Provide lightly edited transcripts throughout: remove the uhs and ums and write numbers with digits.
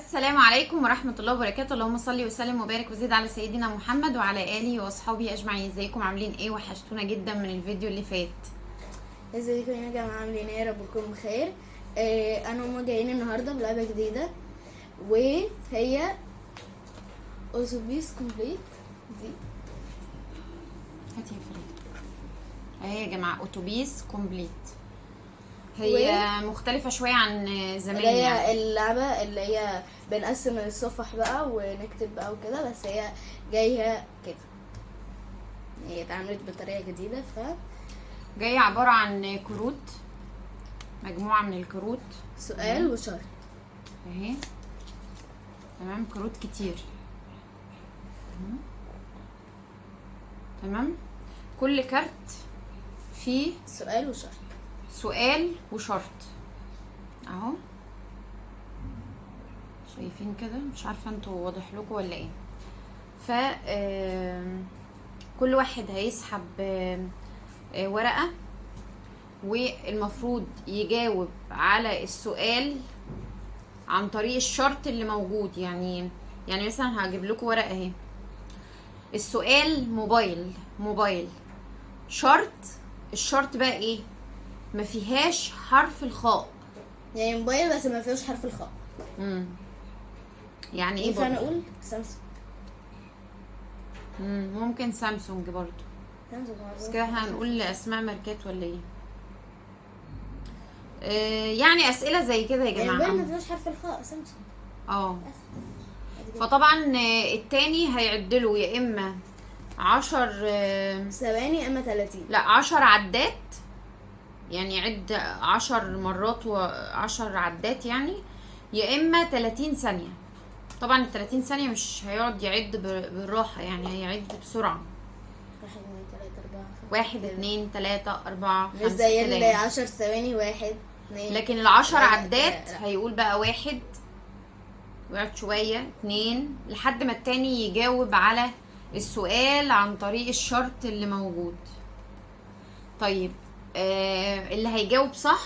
السلام عليكم ورحمة الله وبركاته. اللهم صل وسلم وبارك وزد على سيدنا محمد وعلى آله وأصحابه أجمعين. ازيكم عاملين ايه؟ وحشتونا جدا من الفيديو اللي فات. ازيكم يا جماعة، عاملين ايه؟ يا رب تكونوا بخير. انا وماما جايين النهارده بلعبة جديدة وهي اتوبيس complete دي. هاتي يا فريدة. اهي يا جماعة اتوبيس complete، هي مختلفة شوية عن زمان. اللي هي يعني اللعبة اللي هي بنقسم الصفح بقى ونكتب بقى وكده، بس هي جاية كده، هي اتعملت بطريقة جديدة. جاية عبارة عن كروت، مجموعة من الكروت، فسؤال وشرط. اهي. تمام، كروت كتير. تمام، كل كارت فيه سؤال وشرط، سؤال وشرط اهو. شايفين كده؟ مش عارفه انتوا واضح لكم ولا ايه. ف كل واحد هيسحب ورقة، والمفروض يجاوب على السؤال عن طريق الشرط اللي موجود. يعني مثلا هجيب لكم ورقة اهي، السؤال موبايل، موبايل شرط، الشرط بقى ايه؟ ما فيهاش حرف الخاء. يعني موبايل بس ما فيهوش حرف الخاء. يعني ايه ينفع برضه؟ نقول سامسونج؟ ممكن سامسونج برضه، سامسونج بس كده احنا هنقول اسماء ماركات ولا ايه؟ يعني اسئلة زي كده يا يعني جماعة. موبايل ما فيهوش حرف الخاء سامسونج. بس. فطبعا التاني هيعدله يا اما 10 ثواني اما 30. لا 10 عدات، يعني يعد 10 مرات و10 عدات يعني، يا اما 30 ثانية. طبعا ال 30 ثانية مش هيقعد يعد بالراحة، يعني هيعد بسرعة. 1 2 3 4 5، 1 2 3 4 مش 5 زي كده اللي يعني. 10 ثواني، 1 2. لكن ال10 لا، عدات لا. هيقول بقى 1 ويقعد شوية، 2، لحد ما التاني يجاوب على السؤال عن طريق الشرط اللي موجود. طيب اللي هيجاوب صح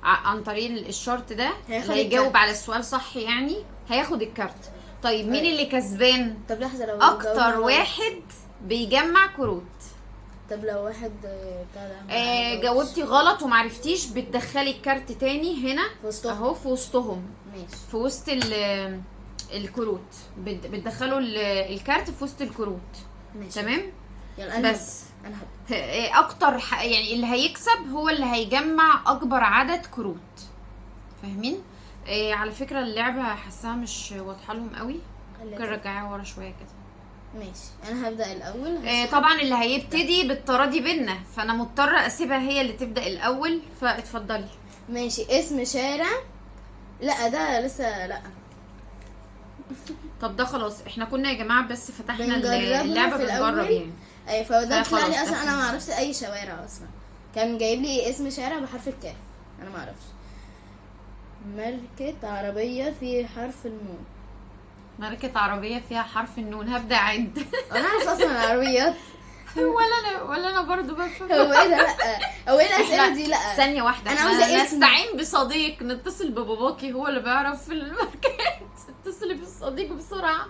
عن طريق الشرط ده، هياخد اللي هيجاوب الكارت. على السؤال صح يعني هياخد الكارت. طيب مين طيب. اللي كسبان؟ طب لحظة، لو اكتر جاوبنا غلط. واحد بيجمع كروت. طب لو واحد بتاع ده ما جاوبش. جاوبتي غلط ومعرفتيش، بتدخلي الكارت تاني هنا في وسطهم. اهو، في وسطهم. ماشي. في وسط الكروت، بتدخلوا الكارت في وسط الكروت. ماشي. تمام؟ يلا انا بس. هبدأ. انا هبدأ. اكتر يعني اللي هيكسب هو اللي هيجمع اكبر عدد كروت. فاهمين؟ على فكرة اللعبة حاساها مش واضحة لهم قوي، خليها ممكن كده. رجعيها ورا شوية كده. ماشي، انا هبدأ الاول. هسحب. طبعا اللي هيبتدي بالتراضي بينا، فانا مضطرة اسيبها هي اللي تبدأ الاول، فاتفضلي. ماشي. اسم شارع. لا ده لسه، لا. طب ده خلاص، احنا كنا يا جماعة بس فتحنا بنجربها اللعبة، في بنجرب الأول. يعني. اي، فده فخلاص طلع لي اصلا ده انا ما اعرفش اي شوارع اصلا. كان جايب لي اسم شارع بحرف الكاف، انا ما اعرفش. ماركة عربية في حرف النون. ماركة عربية فيها حرف النون، هبدأ أعد. انا اعرف اصلا العربيات. ولا انا برضو بفهم. هو ايه ده؟ لا، هو ايه الاسئلة دي؟ لا ثانية واحدة، أنا احنا عاوزة اسم. نستعين بصديق، نتصل بباباكي هو اللي بيعرف في الماركات. اتصلي بالصديق بسرعة.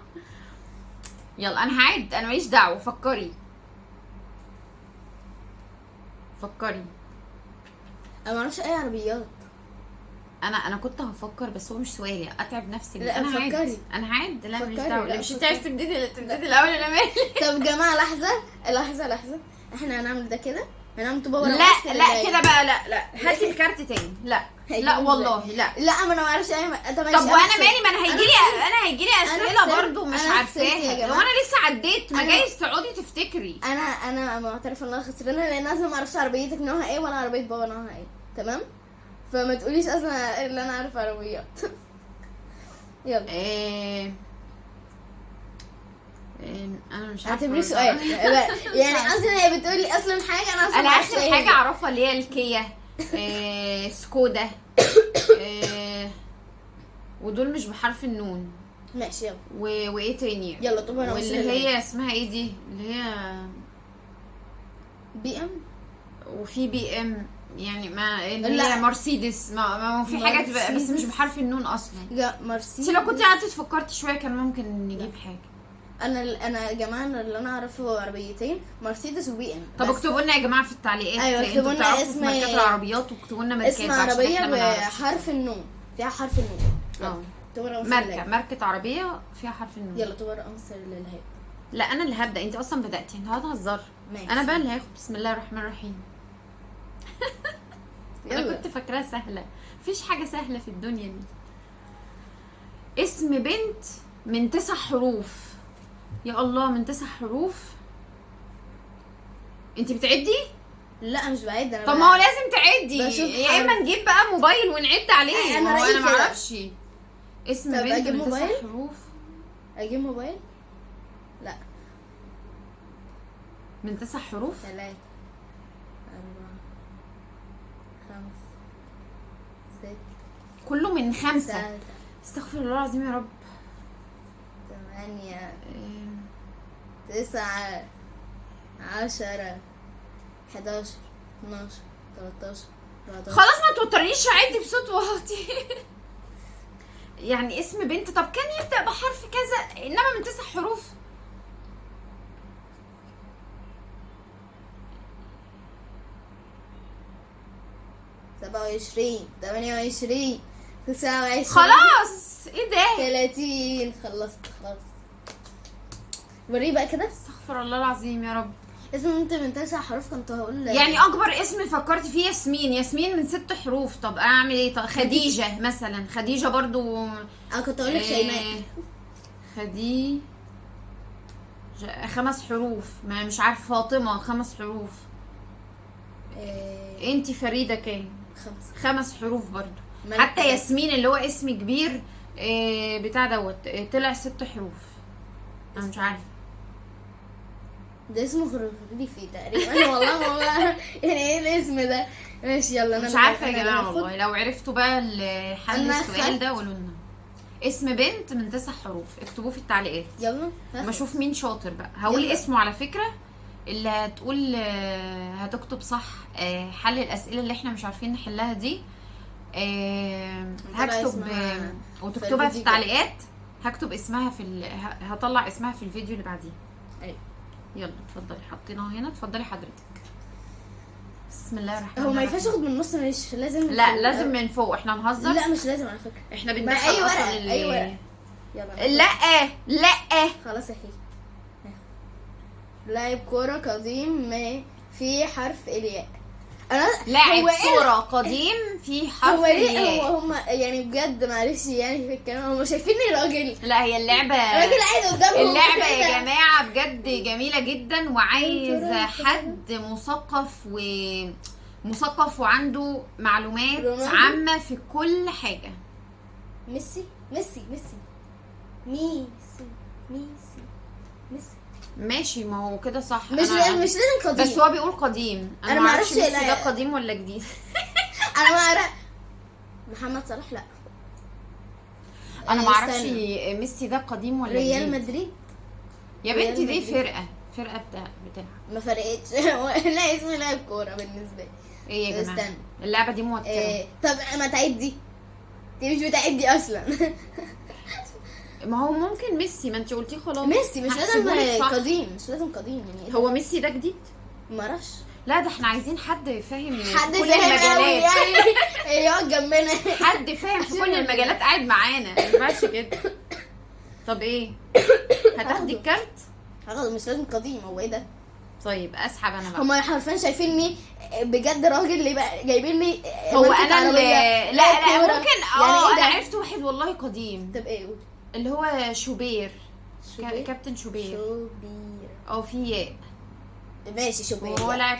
يلا انا هعد، انا ماليش دعوة، فكري فكري. انا ما اعرفش اي عربيات. انا كنت هفكر بس هو مش سؤالي، اتعب نفسي ليه؟ لا، انا هعد. فكري. انا هعد. لا ماليش فكري، دعوة. لا، مش انت فكري. عايز تبتدي؟ تبتدي الاول، انا مالي. طب جماعة لحظة لحظة لحظة، احنا هنعمل ده كده، هنعمل طوبة ورا لا بس لا اللي كده بقى، لا لا، هاتي الكارت تاني. لا هيجيلي لا ازاي؟ والله لا. لا ما انا ما اعرفش اي طب طب وانا مالي؟ ما انا هيجيلي، انا هيجيلي اسئلة خسرت. برضو مش أنا خسرت يا عارفاها. جماعة. لو انا لسه عديت ما أنا- جايز تقعدي تفتكري. انا معترفة ان انا خسرانة، لان اصلا ما اعرفش عربيتك نوعها ايه ولا عربية بابا نوعها ايه. تمام؟ فما تقوليش اصلا اللي انا عارفه عربيات. يلا. انا مش عارفه اعتبريه برضو. سؤال يعني، اصلا هي بتقولي اصلا حاجة انا اصلا انا ما اعرفش اخر ايه حاجة هي. اعرفها اللي هي الكيا، سكودا، ودول مش بحرف النون. ماشي يلا. وايه تاني؟ يلا طب انا واللي هي اسمها ايه دي اللي هي بي ام. وفي بي ام. يعني ما اللي لا. هي مرسيدس، ما في حاجة تبقى بس مش مرسيدس. بحرف النون اصلا. يا مرسيدس. انت لو كنت قعدت فكرت شوية كان ممكن نجيب حاجة. انا يا جماعة، أنا اللي انا اعرفه عربيتين، مرسيدس وبي ام. طب بس. اكتبوا لنا يا جماعة في التعليقات. أيوة، انتوا اكتبوا لنا بتعرفوا في ماركات العربيات، واكتبوا لنا ماركات اسم عشان عربية احنا ما نعرفش. بحرف النون، فيها حرف النون. يلا. اه. اكتبوا رقم ماركة للهاب. ماركة عربية فيها حرف النون. يلا اكتبوا رقم سر للهاب. لا انا اللي هبدا، انت اصلا بداتي، انت هتهزري. ماشي. انا بقى اللي هاخد. بسم الله الرحمن الرحيم. انا يلا. كنت فاكراها سهلة، مفيش حاجة سهلة في الدنيا دي. اسم بنت من 9 حروف. يا الله، من 9 حروف. انت بتعدي؟ لا مش بعد انا. طب ما هو لازم تعدي. بشوف يا حرف. اما نجيب بقى موبايل ونعد عليه. أنا ما هو رأيي انا ما كده. اعرفش اسم طب بنت أجيب من 9 موبايل؟ حروف. اجيب موبايل؟ لا. من 9 حروف. 3 4 5 6 كله من 5. 7 استغفر الله العظيم يا رب. 8 9 10 11 12 13 14. خلاص ما توترنيش، عدي بصوت واطي. يعني اسم بنت، طب كان يبدأ بحرف كذا، انما من 9 حروف. 27 28 29 خلاص ايه ده؟ 30. خلصت خلاص. وريه بقى كده. استغفر الله العظيم يا رب. اسم انت من 9 حروف كنت هقول يعني اكبر اسم فكرت فيه ياسمين. ياسمين من 6 حروف. طب اعمل ايه؟ طب خديجة مثلا، خديجة برضو. انا كنت هقول لك شيماء. خديجة 5 حروف. ما مش عارفة. فاطمة 5 حروف. انتي فريدة كام؟ 5. 5 حروف برضو. حتى ياسمين اللي هو اسم كبير بتاع دوت طلع 6 حروف. انا مش عارفه. ده اسمه خروفي تقريبا. والله ما يعني ايه الاسم ده. ماشي يلا. انا مش عارفه يا جماعة والله. لو عرفتوا بقى حل السؤال ده قولوا لنا. اسم بنت من 9 حروف، اكتبوه في التعليقات. يلا ما اشوف مين شاطر بقى. هقول اسمه على فكرة. اللي هتقول هتكتب صح حل الاسئلة اللي احنا مش عارفين نحلها دي، هكتب وتكتبها في التعليقات. هكتب اسمها في هطلع اسمها في الفيديو اللي بعديه. ايوه يلا اتفضلي، حطيناها هنا. اتفضلي حضرتك. بسم الله الرحمن الرحيم. هو ما ينفعش اخد من النص؟ مش لازم. لا لازم من فوق. احنا هنهزر؟ لا مش لازم على فكرة. احنا بندخل اي اصلا ورقة. اي ورقة. يلا. لا لا خلاص يا حبيبي. لاعب كورة قديم ما في حرف الياء. انا لاعب كورة قديم في حرف هو ليه هو هم يعني بجد معلش يعني في الكلام، هم شايفيني راجل؟ لا هي اللعبة راجل قاعد قدامهم. اللعبة يا جماعة بجد جميلة جدا، وعايزه حد مثقف ومثقف وعنده معلومات عامة في كل حاجة. ميسي ميسي ميسي ميسي ميسي ميسي. ماشي، ما هو كده صح. مش لازم قديم، بس هو بيقول قديم. انا ما اعرفش ميسي ده قديم ولا جديد. انا ما اعرف. محمد صلاح لا، انا ما اعرفش ميسي ده قديم ولا جديد. ريال مدريد يا بنتي دي فرقه بتلعب. ما فرقتش. لا اسم لاعب كورة بالنسبة لي. ايه يا جماعة اللعبة دي موتره. إيه؟ طب ما تعدي، دي مش بتعدي اصلا. ما هو ممكن ميسي، ما انت قلتيه خلاص. ميسي مش لازم قديم، مش لازم قديم يعني. هو ميسي ده جديد؟ ما اعرفش. لا ده احنا عايزين حد فاهم، حد كل المجالات يعني يقعد جنبنا، حد فاهم في كل المجالات قاعد معانا. ما ينفعش كده. طب ايه، هتاخدي الكارت؟ هاخده، مش لازم قديم. هو ايه ده؟ طيب اسحب انا بقى. هما حرفيا شايفيني بجد راجل اللي بقى جايبين لي هو انا اللي لا لا ممكن يعني انا عرفت واحد والله قديم. طب ايه قول. اللي هو شوبير. كابتن شوبير. شوبير في ياء. ماشي شوبير هو لاعب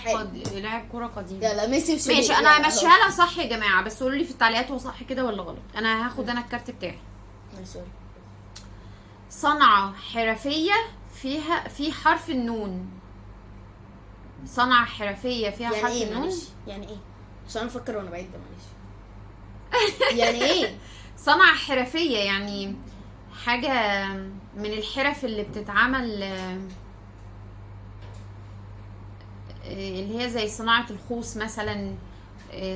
لاعب كورة قديم. يلا ميسي وشوبير. ماشي انا همشيها لها صح يا جماعة، بس قولوا لي في التعليقات هو صح كده ولا غلط. انا هاخد انا الكارت بتاعي. ماشي. صنعه حرفية فيها في حرف النون. صنعه حرفية فيها يعني حرف إيه النون. يعني ايه؟ عشان افكر وانا بعيد ده معلش. يعني ايه صنعه حرفية؟ يعني حاجة من الحرف اللي بتتعمل، اللي هي زي صناعة الخوص مثلا،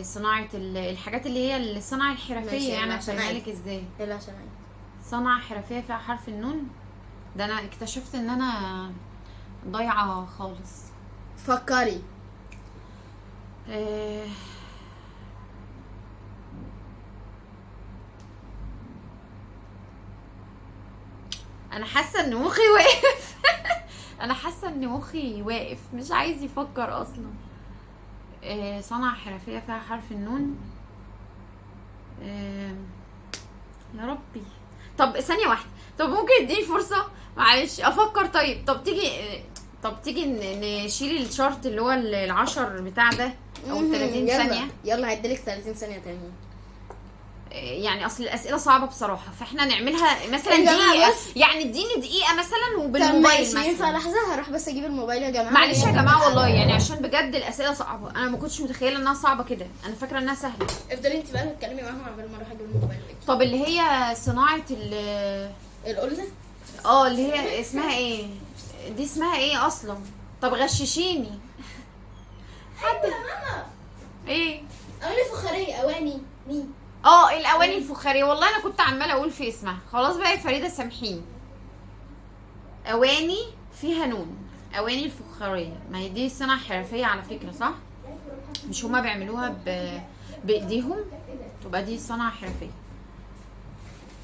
صناعة الحاجات اللي هي الصناعة الحرفية، ماشي، يعني يلا عشان افهمها عيد. لك ازاي. يلا عشان عيد. صنعة حرفية فيها حرف النون. ده انا اكتشفت ان انا ضايعة خالص. فكري. آه، انا حاسه ان مخي واقف. انا حاسه ان مخي واقف، مش عايز يفكر اصلا. صنعة حرفية فيها حرف النون. آه، يا ربي. طب ثانية واحدة، طب ممكن اديني فرصة معلش افكر. طيب طب تيجي نشيل الشرط اللي هو العشر بتاع ده او ال 30 يلا. ثانية. يلا هديلك 30 ثانية تانية. يعني اصل الاسئلة صعبة بصراحة، فاحنا نعملها مثلا يا جماعة دقيقة، بس. يعني اديني دقيقة مثلا طب وبالموبايل ماشي، ينفع مثلا. لحظة؟ هروح بس اجيب الموبايل يا جماعة. معلش يا جماعة والله، يعني عشان بجد الاسئلة صعبة، انا ما كنتش متخيله انها صعبة كده، انا فاكره انها سهلة. افضلي انت بقى تتكلمي معاهم عقبال ما اروح اجيب الموبايل واجي. طب اللي هي صناعة القلة؟ اللي هي اسمها ايه دي؟ اسمها ايه اصلا؟ طب غششيني. حتى ماما ايه؟ اواني فخارية، اواني مين؟ الاواني الفخاريه، والله انا كنت عماله اقول في اسمها. خلاص بقى يا فريدة سامحيني. اواني فيها نون، اواني الفخاريه، ما هي دي صناعة حرفية على فكرة صح؟ مش هما بيعملوها بايديهم؟ تبقى دي صناعة حرفية،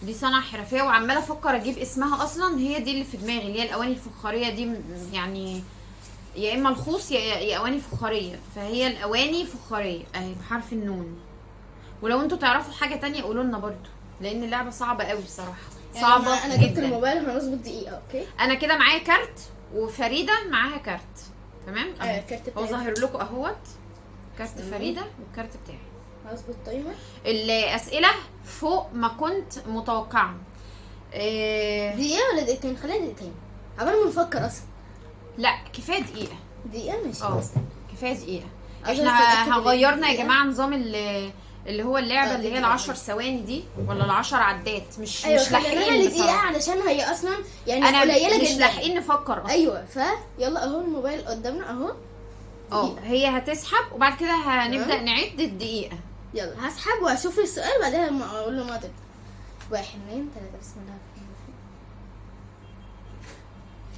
دي صنعه حرفية. وعماله افكر اجيب اسمها اصلا، هي دي اللي في دماغي اللي هي الاواني الفخاريه دي، يعني يا اما الخوص يا اواني فخاريه، فهي الاواني فخاريه اهي بحرف النون. ولو انتوا تعرفوا حاجة تانية قولوا لنا برضو، لان اللعبة صعبة قوي بصراحة، صعبة انا جبت جدا. الموبايل، هنظبط دقيقة. okay انا كده معايا كارت وفريدة معاها كارت، تمام؟ اهو. الكارت هو بتاعي. ظاهر لكم اهوت كارت تمام. فريدة والكارت بتاعي. هظبط timer. الاسئلة فوق ما كنت متوقعه. دقيقة ولا دقيقتين؟ خليها دقيقتين عبال ما نفكر اصلا. لا كفاية دقيقة. دقيقة ماشي. كفاية دقيقة. عشان احنا بس أتأكد إن غيرنا يا دقيقة. جماعة نظام اللي هو اللعبة اللي هي دقيقة. العشر ثواني دي ولا العشر عدات، مش ايوه مش خليناها لاحقين لدقيقة بصراحة. علشان هي اصلا يعني انا قليلة مش جدا. لاحقين نفكر اصلا. ايوه، فيلا اهو الموبايل قدامنا اهو. هي هتسحب وبعد كده هنبدا تمام. نعد الدقيقة. يلا هسحب واشوف السؤال بعدها لما اقول له ما تبدا. 1 2 3 بسم الله الرحمن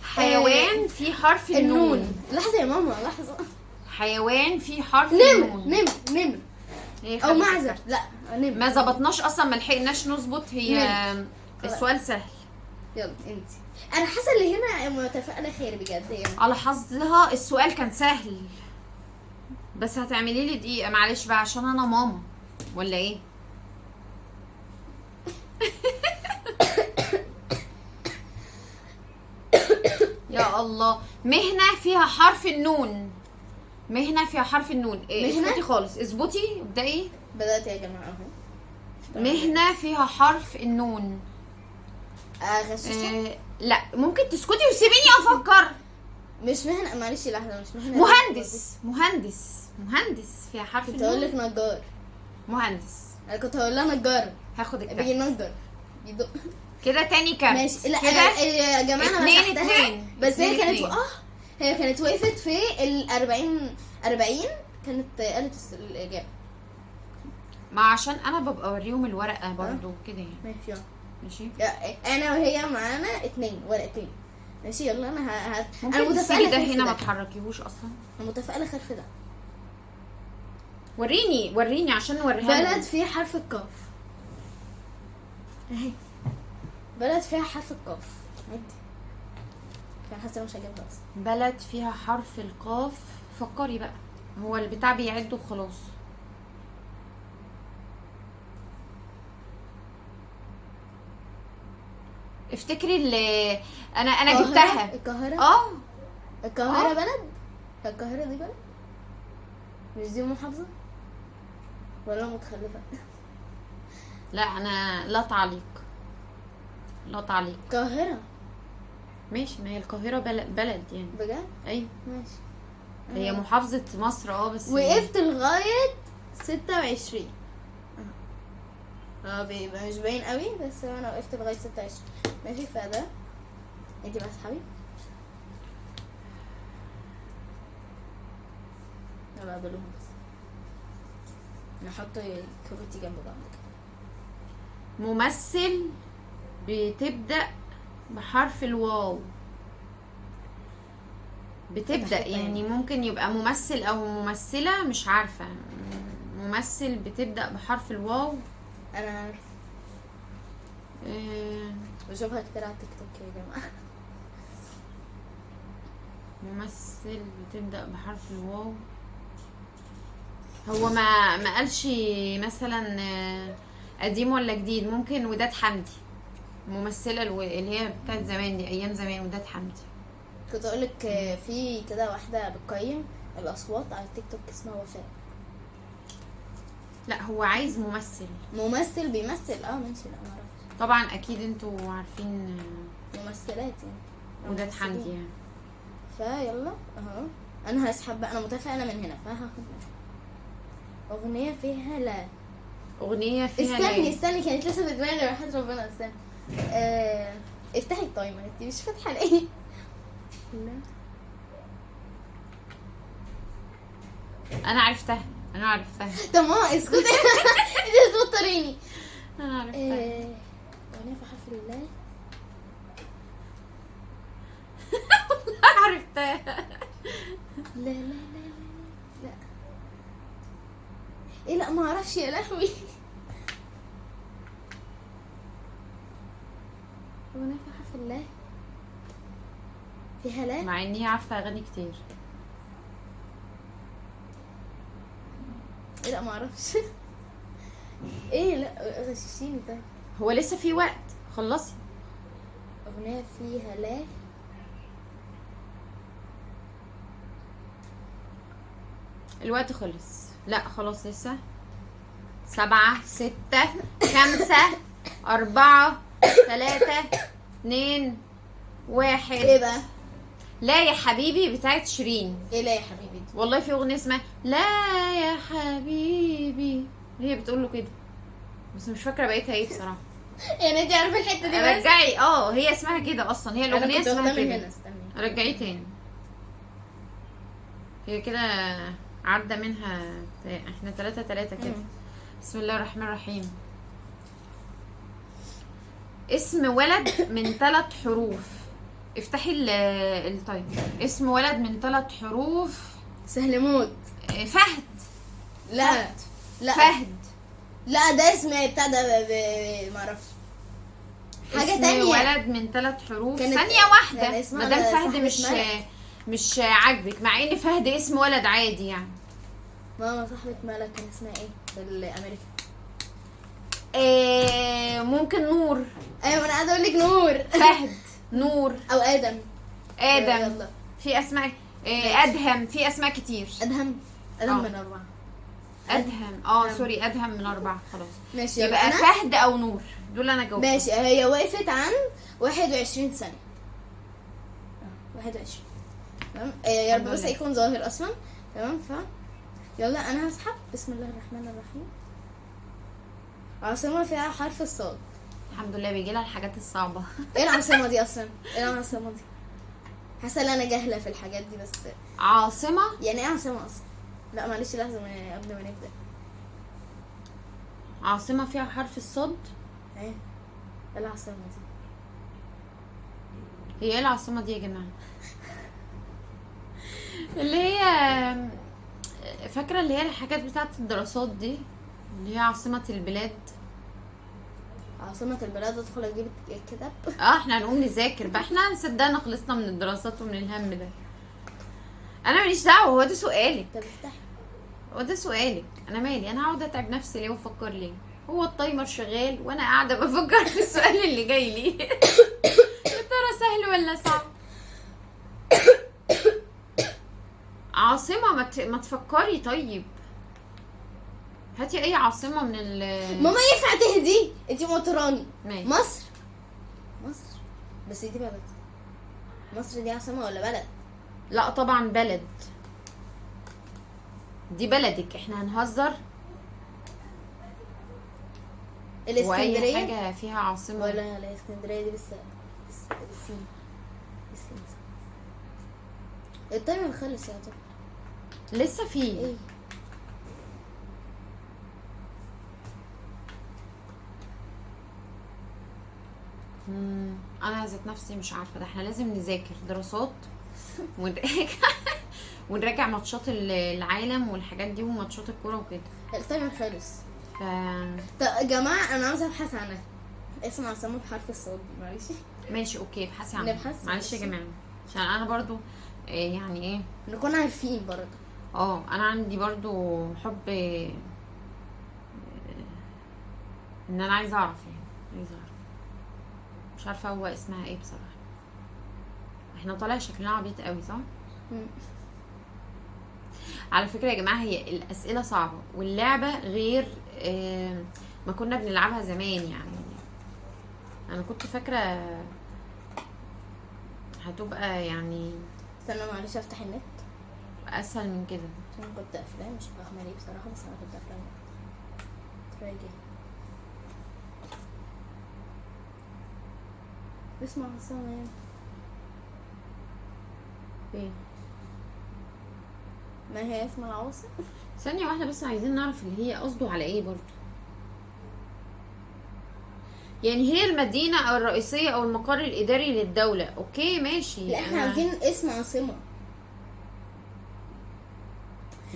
الرحيم. حيوان فيه حرف النون. النون. لحظة يا ماما، لحظة. حيوان فيه حرف نمر النون. نمر نمر هي او خدت معزة. الكارت. لا نمر. ما ظبطناش اصلا، ما لحقناش نظبط. هي نمر. السؤال سهل. يلا انت. انا حاسه اللي هنا متفائلة خير بجد يعني. على حظها السؤال كان سهل، بس هتعملي لي دقيقة معلش بقى عشان انا ماما ولا ايه؟ يا الله. مهنة فيها حرف النون. مهنة فيها حرف النون. إيه، مهنة؟ اظبطي خالص، اظبطي ابدأي. بدأت يا جماعة اهو. مهنة فيها حرف النون. اغششك؟ لا ممكن تسكتي وسيبيني افكر. مش مهنة، معلش لحظة، مش مهنة. مهندس مهندس مهندس فيها حرف كنت هقول لك النون. نجار. مهندس. انا كنت هقول لها نجار. هاخد الكارت بينجر بيدق. كده تاني كارت. ماشي. لا كده يا جماعة انا اتنين مسحتها. اتنين. بس هي اتنين كانت اتنين. هي كانت وقفت في ال 40 كانت قالت الاجابة. ما عشان انا ببقى اوريهم الورقة برضو كده يعني. ماشي يلا. ماشي. انا وهي معانا 2 ورقتين. ماشي يلا. انا انا ممكن تسيبي متفائلة ده خير في هنا ما ده. تحركيهوش اصلا. انا متفائلة خير في ده. وريني وريني عشان نوريها لهم. بلد فيها حرف القاف اهي. بلد فيها حرف القاف. عدي. انا حاسه مش هجيبها اصلا. بلد فيها حرف القاف. فكري بقى، هو البتاع بيعد وخلاص. افتكري اللي انا جبتها. القاهرة. القاهرة بلد؟ القاهرة دي بلد؟ مش دي محافظة؟ ولا متخلفة؟ لا انا لا تعليق، لا تعليق. القاهرة ماشي، ما هي القاهرة بلد يعني. بجد؟ ايوه ماشي. هي محافظة مصر. بس وقفت لغاية 26. بيبقى مش باين قوي، بس انا وقفت لغاية 26. ماشي. فده انتي بقى اصحابي. يلا دولهم بس. نحط كروتي جنب بعض كده. ممثل بتبدأ بحرف الواو. بتبدأ تحت يعني ممكن يبقى ممثل او ممثلة، مش عارفة. ممثل بتبدأ بحرف الواو. انا عارفه، آه، بشوفها كتير على التيك توك يا جماعة. ممثل بتبدأ بحرف الواو. هو ما قالش مثلا قديم ولا جديد. ممكن وداد حمدي، الممثلة اللي هي بتاعت زمان دي، ايام زمان، وداد حمدي. كنت اقولك في كده واحدة بتقيم الاصوات على التيك توك اسمها وفاء. لا هو عايز ممثل. ممثل بيمثل، اه ماشي. لا معرفش. طبعا اكيد انتوا عارفين ممثلات يعني، وداد ممثلين. حمدي يعني. فيلا اهو، انا هسحب بقى، انا متفائلة من هنا فهاخد منها. اغنية فيها لا. اغنية فيها استني لا. استني، كانت لسه في دماغي، وحياة ربنا استني. افتحي ال timer، انتي مش فاتحة ليه؟ لا انا عرفتها، انا عرفتها. طب ما اسكتي، انتي بتوتريني. انا عرفتها. اغنية في حرف الله. عرفتها. لا لا لا لا لا ايه، لا ما اعرفش يا لهوي. اغنية في حرف الله فيها لا. مع اني عارفة اغاني كتير. ايه لا ما اعرفش. ايه لا غششيني. طيب هو لسه في وقت، خلصي. اغنية فيها لا. الوقت خلص. لا خلاص لسه. 7 6 5 4 3 2 1. ايه بقى؟ لا يا حبيبي بتاعت شيرين. ايه لا يا حبيبي دي؟ والله في اغنية اسمها لا يا حبيبي، هي بتقول له كده، بس مش فاكره بقيتها ايه بصراحة. يعني انت عارفه الحتة دي بس؟ رجعي، هي اسمها كده اصلا، هي انا الاغنية كنت اسمها واخداها من كده. هنا، استني رجعية تاني. هي كده عدى منها احنا 3-3 كده. بسم الله الرحمن الرحيم. اسم ولد من 3 حروف. افتحي ال timer. اسم ولد من 3 حروف. سهل موت. فهد. لا فهد. لا فهد. لا ده اسم بتاع ده معرفش حاجة اسم تانية. ولد من 3 حروف. ثانية كان واحدة، اسمها مدام فهد صاحبة مش ملك. مش عاجبك، مع ان فهد اسم ولد عادي يعني. ماما صاحبة ملك كان اسمها ايه في الامريكا؟ ممكن نور. ايوه انا قاعدة اقول لك نور. فهد، نور، او ادم. ادم. يلا. في اسماء، ادهم، في اسماء كتير. ادهم. ادهم من 4. ادهم، sorry، ادهم من 4. خلاص ماشي. يبقى أنا؟ فهد او نور، دول انا جاوبت. ماشي. هي وقفت عن 21 ثانية. 21. تمام. يا رب الحمد بس لله. يكون ظاهر اصلا. تمام. ف يلا انا هسحب. بسم الله الرحمن الرحيم. عاصمة فيها حرف الصاد. الحمد لله بيجي لها الحاجات الصعبة. ايه العاصمة دي اصلا؟ ايه العاصمة دي؟ حاسة ان انا جاهلة في الحاجات دي بس. عاصمة؟ يعني ايه عاصمة اصلا؟ لا معلش لحظة قبل ما نبدأ. عاصمة فيها حرف الصاد؟ ايه ايه العاصمة دي؟ هي ايه العاصمة دي يا جماعة؟ اللي هي فاكرة اللي هي الحاجات بتاعت الدراسات دي، اللي هي عاصمة البلاد. عاصمة البلاد، ادخل اجيب الكتاب. احنا هنقوم نذاكر بقى، احنا صدقنا خلصنا من الدراسات ومن الهم ده. انا ماليش دعوة، هو ده سؤالك. طب افتحي. هو ده سؤالك، انا مالي، انا هقعد اتعب نفسي ليه وافكر ليه؟ هو التايمر شغال وانا قاعدة بفكر في السؤال اللي جاي لي. يا ترى سهل ولا صعب؟ عاصمة، ما تفكري. طيب هاتي اي عاصمة من ال ماما ينفع تهدي؟ انتي موتراني. ماشي. مصر. مصر بس دي بلد. مصر دي عاصمة ولا بلد؟ لا طبعا بلد، دي بلدك، احنا هنهزر؟ واي الاسكندرية حاجة فيها عاصمة ولا الاسكندرية دي بس بالسين. بالسين. ال timer خلص يا طب. لسه فيه. ايه انا ذات نفسي مش عارفه، ده احنا لازم نذاكر دراسات ونراجع ونراجع ماتشات العالم والحاجات دي وماتشات الكورة وكده. ال timer خلص. ف طب يا جماعة انا عاوزه ابحث عنها. اسم عاصمة بحرف الصاد، معلش. ماشي okay، ابحثي عنها. نبحث؟ معلش يا ماشي. جماعة عشان انا برضو يعني ايه، نكون عارفين برضه. انا عندي برضو حب ان انا عايزه اعرف، يعني عايزه اعرف، مش عارفه هو اسمها ايه بصراحة. احنا طالع شكلنا عبيط قوي صح؟ مم. على فكرة يا جماعة هي الاسئلة صعبة واللعبة غير ما كنا بنلعبها زمان. يعني انا كنت فاكره هتبقى يعني استنى معلش افتح النت اسهل من كده. عشان كنت قافلاه، مش فاهمه ليه بصراحة، بس انا كنت قافله النت. try again. اسم عاصمة يعني فين؟ ما هي اسم العاصمة؟ ثانية واحدة بس، عايزين نعرف اللي هي قصده على ايه برضو. يعني هي المدينة او الرئيسية او المقر الاداري للدولة. okay ماشي. لا احنا عاوزين اسم عاصمة.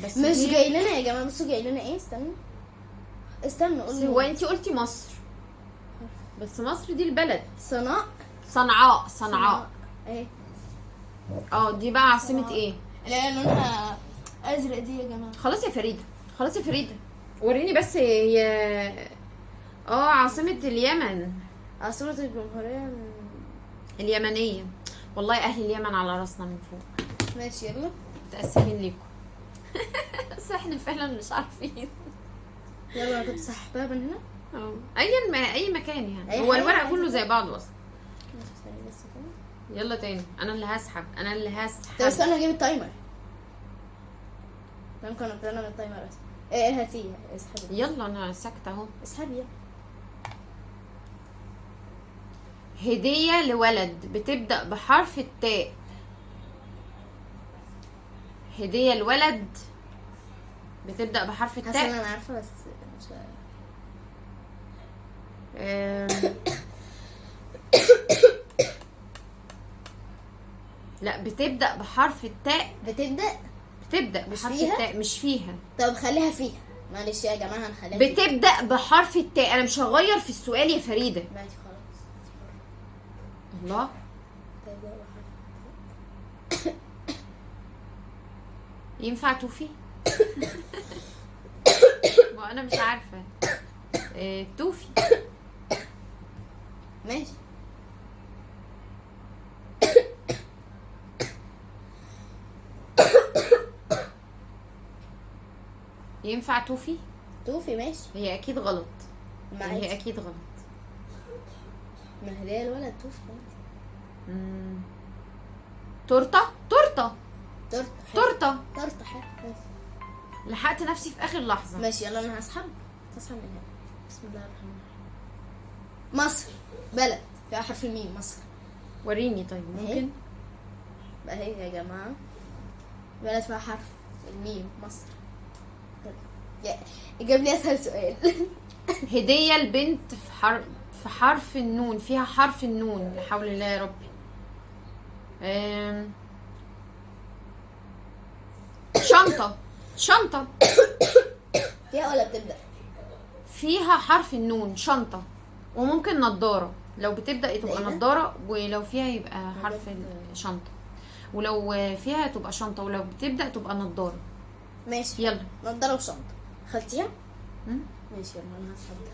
بس مش هي... جاي لنا يا جماعة. بصوا جاي لنا ايه؟ استنى استنى قول. هو انتي قلتي مصر، بس مصر دي البلد. صنعاء. صنعاء. صنعاء ايه؟ دي بقى عاصمة ايه؟ لا لونها ازرق دي يا جماعة. خلاص يا فريدة، خلاص يا فريدة وريني بس هي عاصمة اليمن. عاصمة الجمهورية اليمنية. والله اهل اليمن على راسنا من فوق. ماشي يلا. متأسفين ليكم. بس احنا فعلا مش عارفين. يلا انا كنت سحبتها من هنا. ايا ما اي مكان يعني، هو الورق كله زي بعضه اصلا. يلا تاني، انا اللي هسحب، انا اللي هسحب. طب استنى اجيب ال timer. ممكن ابدا من ال timer اصلا. ايه هاتيه، اسحبي. يلا انا ساكته اهو. اسحبي يلا. هديه لولد بتبدا بحرف التاء. هديه لولد بتبدا بحرف التاء. حاسه انا عارفه بس مش لا بتبدا بحرف التاء. بتبدا بحرف التاء، مش فيها. طب خليها فيها، معلش يا جماعة هنخليها فيها. بتبدا بحرف التاء. انا مش هغير في السؤال يا فريدة. ماشي خلاص. الله. بتبدا بحرف التاء. ينفع توفي؟ ما انا مش عارفه. توفي. ماشي. ينفع توفي؟ توفي ماشي. هي اكيد غلط. هي اكيد غلط. ما هدايا الولد توفي. تورته. تورته تورته تورته تورته. حلو. لحقت نفسي في اخر لحظة. ماشي يلا انا هسحب. هسحب من هنا. بسم الله الرحمن الرحيم. مصر بلد فيها حرف الميم. مصر. وريني طيب ممكن. بقى هي يا جماعة بلد فيها حرف الميم، مصر. جاب لي اسهل سؤال. هديه البنت في حرف النون، فيها حرف النون. لا حول الله يا ربي. شنطه. شنطه فيها ولا بتبدا؟ فيها حرف النون، شنطه. وممكن نضاره، لو بتبدا تبقى نضاره، ولو فيها يبقى حرف شنطه، ولو فيها تبقى شنطه، ولو بتبدا تبقى نضاره. ماشي يلا. نضاره وشنطه. خلتيها؟ ماشي يلا انا هسحب ده.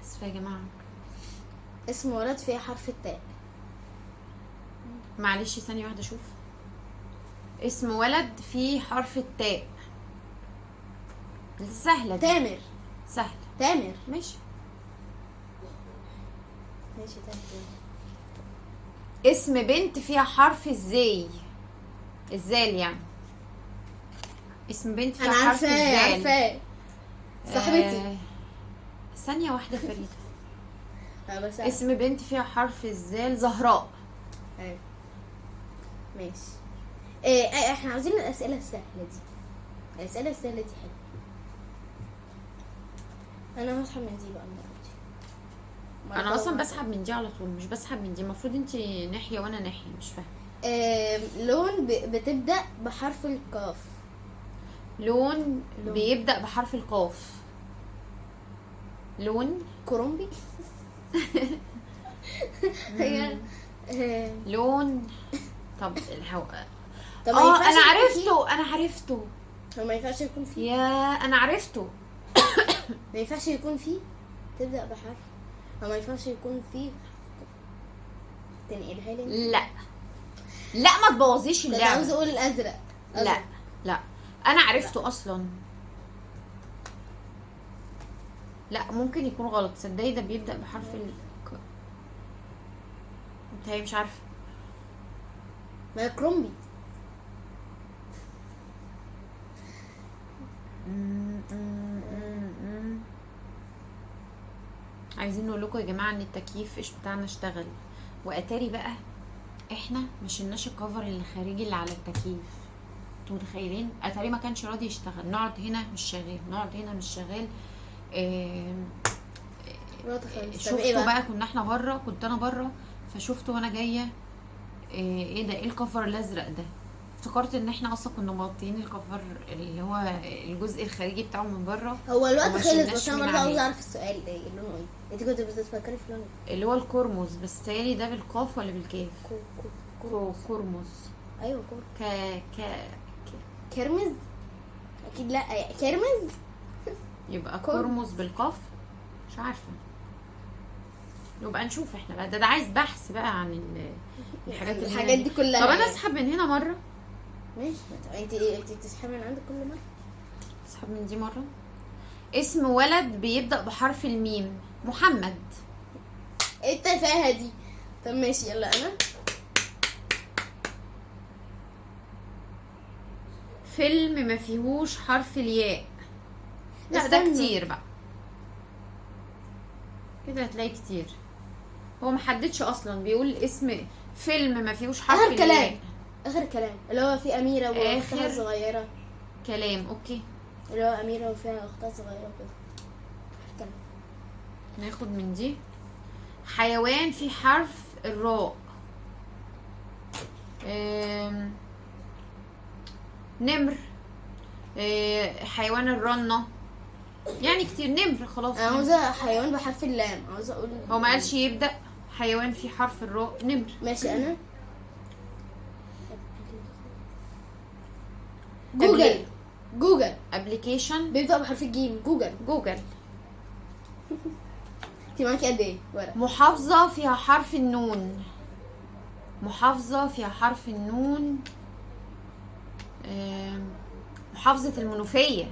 اسفه يا جماعة. اسم ولد فيها حرف التاء. معلش ثانية واحدة اشوف. اسم ولد فيه حرف التاء. سهلة دي. تامر. سهلة. تامر. ماشي ماشي تامر. اسم بنت فيها حرف الزي، الزال يعني. اسم بنت فيها حرف الزال. انا عارفاه، صاحبتي. ثانية واحدة فريدة. اسم بنت فيها حرف الزال، زهراء. ايوه ماشي. إيه احنا عاوزين الاسئلة السهلة دي. الاسئلة السهلة دي حلوة. انا هسحب من دي بقى المرة دي. انا اصلا بسحب من دي على طول، مش بسحب من دي. المفروض انت ناحية وانا ناحية، مش فاهمه. لون بتبدأ بحرف القاف. لون لون. بيبدأ بحرف القاف. لون كرومبي. هي لون. طب الهواء. طب ما اه ينفعش انا يكون فيه- عرفته، انا عرفته. هو ما ينفعش يكون فيه. يا انا عرفته. ما ينفعش يكون فيه تبدأ بحرف. هو ما ينفعش يكون فيه. تنقلها لي انت؟ لا لا، ما تبوظيش كنت اللعبة. عاوزة اقول الازرق. لا أزرق. لا، انا عرفته اصلا. لا ممكن يكون غلط، صدقي. ده بيبدأ بحرف ال ك. انت هي مش عارفه. ما هي كرومبي. عايزين نقول لكم يا جماعة ان التكييف ايش بتاعنا اشتغل، واتاري بقى احنا ما شلناش الكفر الخارجي اللي على التكييف. انتوا متخيلين؟ اتاري ما كانش راضي يشتغل. نقعد هنا مش شغال، نقعد هنا مش شغال. الوقت خلص. طب ايه شفته بقى؟ بقى، كنا احنا بره، كنت انا بره، فشفته وانا جاية. ايه ده؟ ايه الكفر الازرق ده؟ افتكرت ان احنا اصلا كنا مغطيين الكفر اللي هو الجزء الخارجي بتاعه من بره. هو الوقت وما خلص، شلناش بس انا من برضه عليه. عاوزة اعرف السؤال ده إيه؟ لونه ايه؟ انت كنت بتفكري في لونه ايه؟ اللي هو الكرمز، بس تهيألي ده بالقاف ولا بالكاف؟ كو كو كرمز. ايوه كو. ك ك كرمز؟ اكيد لا، كرمز. يبقى كرمز. كرمز بالقاف، مش عارفه. نبقى نشوف احنا بقى. ده عايز بحث بقى عن الحاجات اللي الحاجات هنا دي كلها. طب انا يعني. اسحب من هنا مرة. ماشي. انت ايه، انت بتسحبي من عندك كل مرة؟ اسحب من دي مرة. اسم ولد بيبدأ بحرف الميم. محمد. ايه التفاهة دي؟ طب ماشي يلا انا. فيلم ما فيهوش حرف الياء. لا ده استنى. كتير بقى كده، هتلاقي كتير. هو محددش اصلا، بيقول اسم فيلم ما فيهوش حرف اخر الياء. كلام، اخر كلام اللي هو في اميره واختها آخر. الصغيرة. كلام. okay اللي هو اميره وفيها اختها الصغيرة وكده. اخر كلام. ناخد من دي. حيوان في حرف الراء. نمر. حيوان الرنة، يعني كتير. نمر خلاص. انا نمر. عاوزه حيوان بحرف اللام، عاوزه اقول. هو ما قالش يبدأ حيوان في حرف الراء. نمر. ماشي انا. جوجل. جوجل application. بيبدأ بحرف الجيم. جوجل. جوجل. انت معاكي قد ايه ورق؟ محافظة فيها حرف النون. محافظة فيها حرف النون. محافظة المنوفية.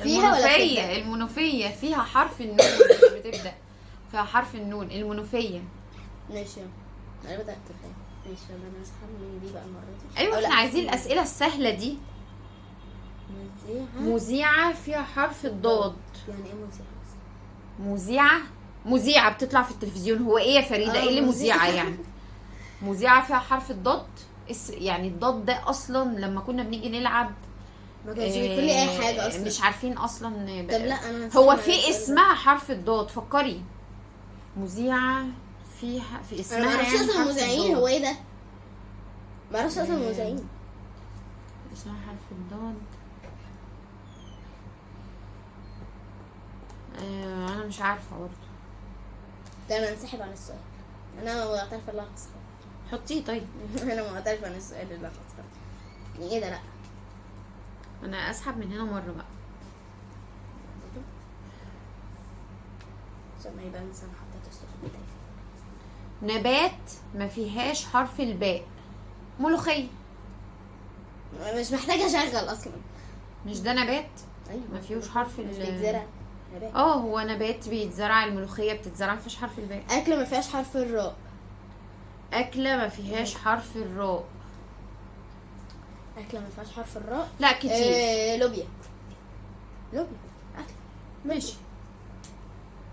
فيها ولا المنوفية. بتبدأ؟ المنوفية فيها حرف النون، مش بتبدأ، فيها حرف النون. المنوفية. ماشي يلا. انا بدأت كفاية. ماشي يلا انا هسحب من دي بقى المرة دي. ايوه أو احنا لا. عايزين الأسئلة السهلة دي. مذيعة. مذيعة فيها حرف الضاد. يعني ايه مذيعة اصلا؟ مذيعة، مذيعة بتطلع في التلفزيون. هو ايه يا فريدة؟ ايه اللي مذيعة. مذيعة يعني؟ مذيعة فيها حرف الضاد. يعني الضاد ده اصلا لما كنا بنيجي نلعب ما كانش بيقول لي اي حاجة اصلا. مش عارفين اصلا. طب لا انا هسحب هو على في السؤال ده. اسمها حرف الضاد، فكري. مذيعة فيها في اسمها انا ما اعرفش يعني اصلا حرف المذيعين. الضاد. هو ايه ده؟ ما اعرفش اصلا المذيعين. اسمها حرف الضاد. انا مش عارفة برضه. ده انا انسحب عن السؤال. انا معترفة ان انا خسرانة. حطيه طيب. انا معترفة عن السؤال اللي انا خسرانة. يعني ايه ده؟ لا انا اسحب من هنا مرة بقى. عشان ما يبانش انا حطيت السؤال بتاعي. نبات ما فيهاش حرف الباء. ملوخية. مش محتاجة اشغل اصلا. مش ده نبات؟ ايوه ما فيهوش حرف مش بيتزرع نبات. هو نبات بيتزرع، الملوخية بتتزرع، ما فيهاش حرف الباء. اكلة ما فيهاش حرف الراء. أكلة ما فيهاش حرف الراء. اكلة ما فيهاش حرف الراء. لا كتير. لوبيا. لوبيا اكل. ماشي.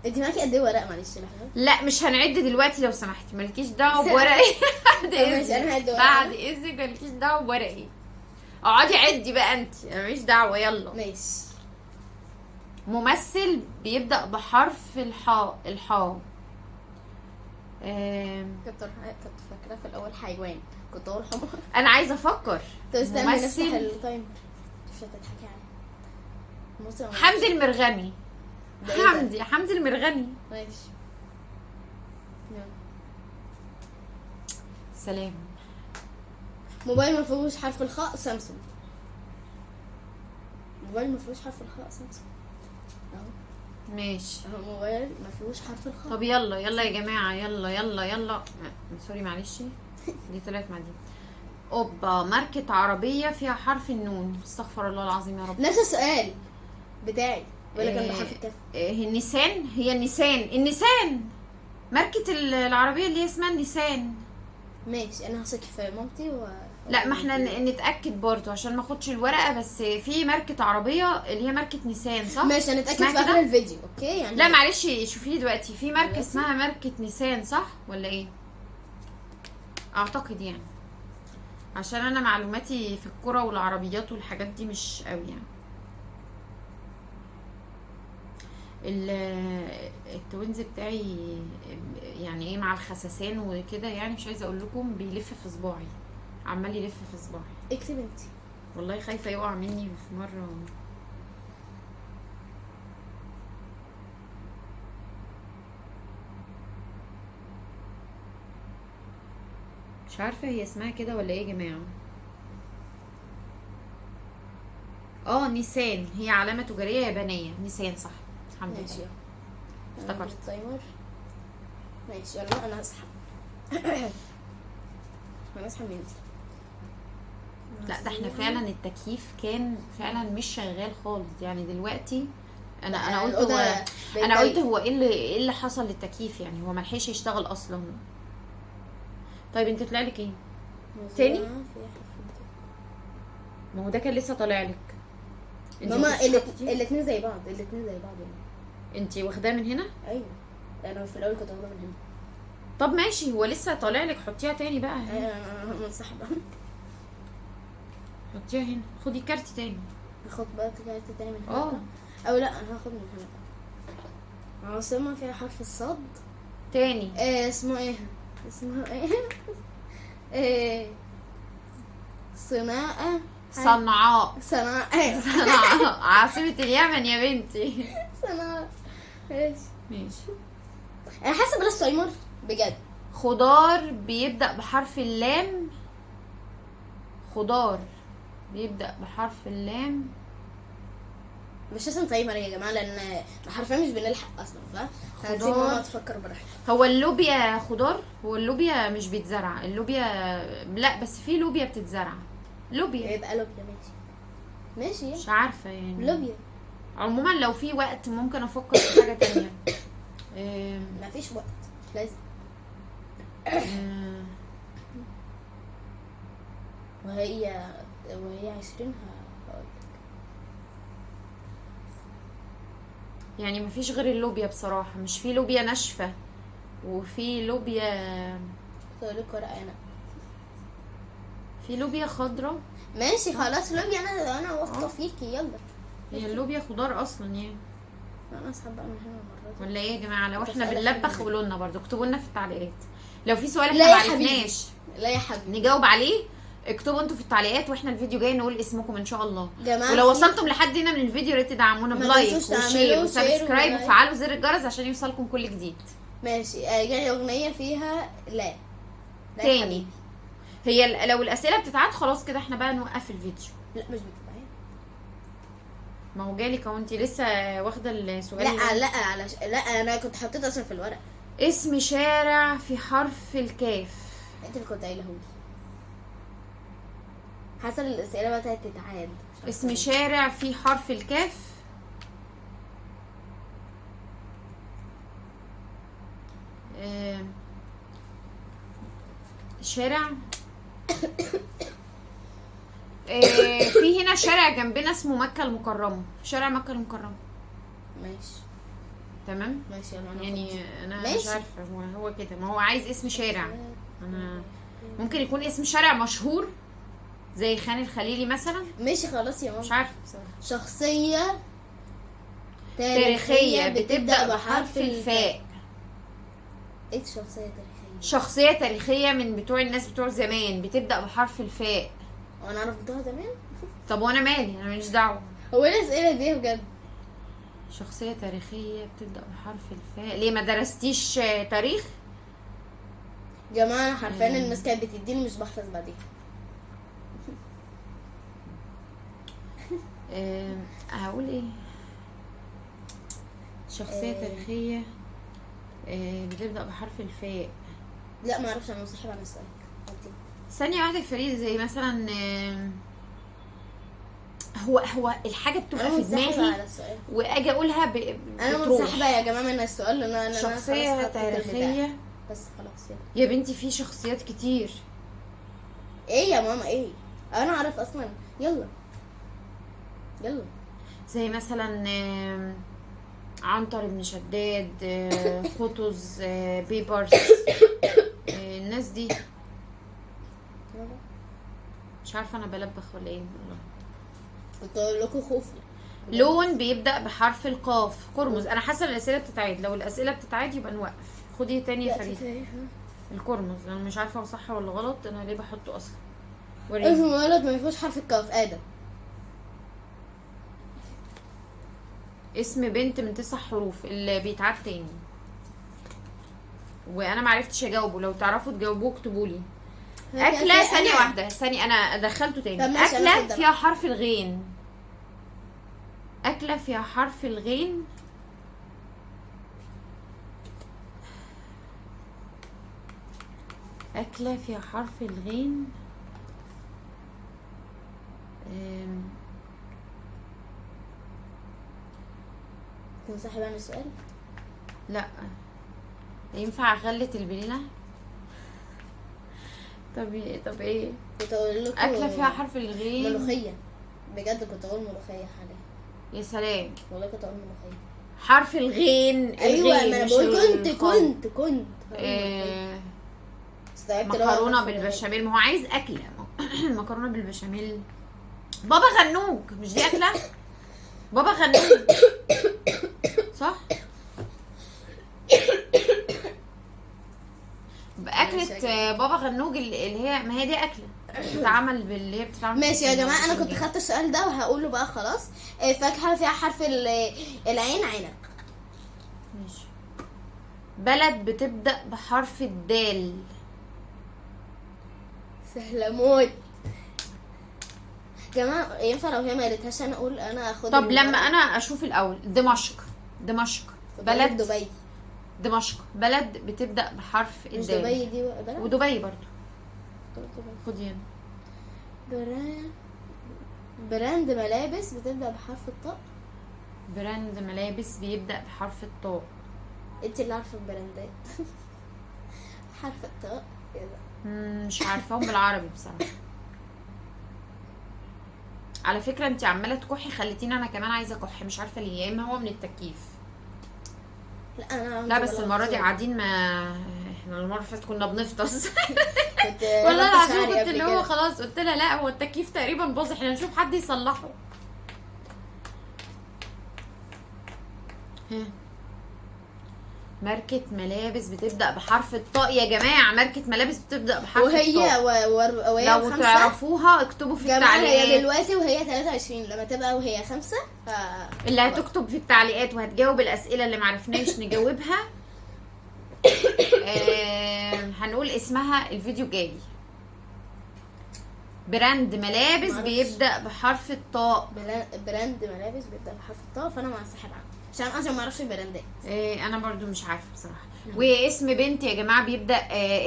انت معاكي قد ايه ورق؟ معلش لحظة. لا مش هنعد دلوقتي لو سمحتي، مالكيش دعوة بورقي. بعد ماشي، اذنك. انا هعد ورقة. بعد اذنك مالكيش دعوة بورقي. اقعدي عدي بقى انت، انا ماليش دعوة. يلا ماشي. ممثل بيبدأ بحرف الحاء. الحاء. كنت فاكرة في الأول حيوان، كنت أقول حمار. انا عايزه افكر. طب استني نفتح ممثل. ال timer، مش هتضحكي عليا. ممثل ولا حمدي المرغني. ده إيه ده؟ حمدي المرغني. ماشي يلا. سلام. موبايل ما فيهوش حرف الخاء سامسونج. موبايل ما فيهوش حرف الخاء سامسونج اهو. ماشي. اهو موبايل ما فيهوش حرف الخاء. طب يلا يلا يا جماعة، يلا يلا يلا. sorry معلش، دي طلعت مع دي. اوبا، ماركة عربية فيها حرف النون. استغفر الله العظيم يا رب. نفس السؤال بتاعي ولا كان بحرف الكاف؟ إيه، النيسان. هي النيسان، النيسان ماركة العربية اللي هي اسمها النيسان. ماشي، انا هثق في مامتي و لا ما احنا نتأكد برضو عشان ما اخدش الورقة، بس في ماركة عربية اللي هي ماركة نيسان صح؟ ماشي هنتأكد في اسمها اخر كده؟ الفيديو. okay يعني لا معلش شوفيه دلوقتي، في ماركة دلوقتي؟ اسمها ماركة نيسان صح ولا ايه؟ اعتقد يعني، عشان انا معلوماتي في الكرة والعربيات والحاجات دي مش قوي يعني. ال twins بتاعي يعني ايه مع الخسسان وكده يعني، مش عايزه اقول لكم بيلف في صباعي، عمال يلف في صباعي. اكتب انتي. والله خايفة يقع مني في مرة. مش عارفه هي اسمها كده ولا ايه يا جماعة. نيسان، هي علامة تجارية يابانية. نيسان صح، الحمد لله. ماشي افتكرت. ال timer. ماشي يلا انا هسحب. انا هسحب من دي. لا ده احنا فعلا التكييف كان فعلا مش شغال خالص يعني. دلوقتي انا قلت هو، انا قلت هو ايه اللي حصل للتكييف يعني، هو ما لحقش يشتغل اصلا. طيب انت طلع لك ايه تاني؟ ما هو ده كان لسه طالع لك. ماما الاثنين زي بعض، الاثنين زي بعض يعني. انت واخداه من هنا؟ ايوه انا في الاول كنت واخداه من هنا. طب ماشي، هو لسه طالع لك، حطيها تاني بقى. ايوه انا منسحبه. حطيها هنا، خدي كارت تاني. هاخد بقى كارت تاني من هنا. او لا انا هاخد من هنا بقى. عاصمة فيها حرف الصاد تاني. اسمه ايه؟ اسمه ايه؟ صناعة. صنعاء. صنعاء. صنعاء عاصمة اليمن يا بنتي. صنعاء. ماشي ماشي. انا حاسة بلاش timer بجد. خضار بيبدأ بحرف اللام. خضار بيبدأ بحرف اللام. مش لازم timer يا جماعة، لان حرفيا مش بنلحق اصلا، فهنسيب ماما تفكر براحتها. هو اللوبيا خضار؟ هو اللوبيا مش بيتزرع، اللوبيا لا، بس في لوبيا بتتزرع. لوبيا يبقى لوبيا. ماشي ماشي، مش عارفه يعني لوبيا. عموما لو في وقت ممكن افكر في حاجة تانية. مفيش وقت، مش لازم. وهي 20 هقول يعني مفيش غير اللوبيا بصراحة. مش في لوبيا ناشفة وفي لوبيا لك ورقة انا، في لوبيا خضراء. ماشي خلاص لوبيا، انا واثقة فيكي. يلا هي اللوبيا خضار اصلا يعني. انا اسحب بقى من هنا المرة دي ولا ايه يا جماعة؟ لو احنا بنلبخ قولوا لنا برضه، اكتبوا لنا في التعليقات لو في سؤال احنا ما عرفناش. لا يا حبيبي نجاوب عليه، اكتبوا انتوا في التعليقات واحنا الفيديو جاي نقول اسمكم ان شاء الله. جماعة ولو وصلتم لحد هنا من الفيديو يا ريت تدعمونا ب like و share و subscribe وفعلوا زر الجرس عشان يوصلكم كل جديد. ماشي. جاي اغنية فيها لا تاني. هي لو الاسئلة بتتعاد خلاص كده احنا بقى نوقف الفيديو. لا مش بتتعاد، ما هو جالك اهو، انت لسه واخده السؤال. لا لا على لا انا كنت حطيت اصلا في الورق اسم شارع في حرف الكاف. انت اللي كنت قايله لي. حسب الاسئلة بدات تتعاد. اسم شارع في حرف الكاف. شارع في هنا شارع جنبنا اسمه مكة المكرمة، شارع مكة المكرمة. ماشي تمام ماشي. انا يعني انا مش عارفه هو كده، ما هو عايز اسم شارع. انا ممكن يكون اسم شارع مشهور زي خان الخليلي مثلا. ماشي خلاص يا ماما، مش عارفه بصراحة. شخصية تاريخية بتبدأ بحرف الفاء. ايه شخصية تاريخية؟ شخصية تاريخية من بتوع الناس بتوع زمان بتبدأ بحرف الفاء. وانا اعرف بتوع زمان؟ طب وانا مالي، انا ماليش دعوة. هو ايه الاسئلة دي بجد؟ شخصية تاريخية بتبدأ بحرف الفاء، ليه ما درستيش تاريخ؟ جماعة انا حرفيا المس كانت بتديني مش بحفظ بعدين. هقول ايه؟ شخصية تاريخية بتبدأ بحرف الفاء. لا ما اعرفش، انا مصاحب على السؤال. ثانية واحدة يا فريد، زي مثلا هو الحاجة بتبقى في دماغي واجي اقولها انا منسحبة يا جماعة من السؤال لان انا شخصية تاريخية بس خلاص. يلا يا بنتي في شخصيات كتير. ايه يا ماما ايه؟ انا اعرف اصلا. يلا يلا. زي مثلا عنتر بن شداد، قطز، بيبرس، الناس دي. مش عارفه انا بلبخ ولا ايه. كنت اقول لكم خوفي. لون بيبدا بحرف القاف، قرمز. انا حاسه ان الاسئلة بتتعاد، لو الاسئلة بتتعاد يبقى نوقف. خدي تاني يا فريد. القرمز انا مش عارفه هو صح ولا غلط، انا ليه بحطه اصلا؟ وريني. اسم ولد ما فيهوش حرف القاف، ادم. اسم بنت من 9 حروف اللي بيتعاد تاني وانا معرفتش اجاوبه، لو تعرفوا تجاوبوه اكتبوا لي. اكله، ثانية واحدة ثانية، انا دخلته تاني. اكله فيها حرف الغين، اكله فيها حرف الغين. اكله فيها حرف الغين. تنسحب عن السؤال؟ لا ينفع اغلت البليله. طب ايه؟ كنت اقول لكم اكله فيها حرف الغين، ملوخية. بجد كنت اقول ملوخية حاليا. يا سلام والله كنت اقول ملوخية. حرف الغين. ايوه ما انا بقول كنت كنت مكرونه بالبشاميل. ما هو عايز اكله مكرونه بالبشاميل. بابا غنوج، مش دي اكله؟ بابا غنوج صح؟ باكله بابا غنوج اللي هي، ما هي دي اكله بتتعمل باللي هي بتتعمل. ماشي يا جماعة انا كنت خدت السؤال ده وهقوله بقى خلاص. فاكهة فيها حرف العين، عنب. ماشي. بلد بتبدا بحرف الدال. سهلة موت جماعة. ينفع لو هي ما قالتهاش انا اقول؟ انا اخد. طب لما انا اشوف الاول. دمشق. دمشق بلد. دبي. دمشق بلد بتبدا بحرف الدال. مش دبي دي بلد؟ ودبي برضو. خدي هنا. brand ملابس بتبدا بحرف الطاء. brand ملابس بيبدا بحرف الطاء. انت اللي عارفه البراندات. حرف الطاء ايه ده؟ مش عارفاهم بالعربي بصراحة. على فكرة انت عماله تكحي، خليتيني انا كمان عايزه اكح، مش عارفه ليه. يا اما هو من التكييف. لا انا لا بس المرة دي قاعدين، ما احنا المرة اللي فاتت كنا بنفطس. والله العظيم كنت اللي هو خلاص قلت لها لا هو التكييف تقريبا باظ، احنا نشوف حد يصلحه. ها ماركة ملابس بتبدأ بحرف الطاء يا جماعة. ماركة ملابس بتبدأ بحرف وهي الطاء. وهي لو تعرفوها اكتبوا في التعليقات. هي دلوقتي وهي 23، لما تبقى وهي 5 اللي هتكتب في التعليقات وهتجاوب الأسئلة اللي معرفناش نجاوبها هنقول اسمها الفيديو الجاي. brand ملابس بيبدأ بحرف الطاء. brand ملابس بيبدأ بحرف الطاء، فأنا مع السحاب عنه عشان اصلا ما اعرفش البراندات. إيه انا برضو مش عارفه بصراحة. واسم بنت يا جماعة بيبدا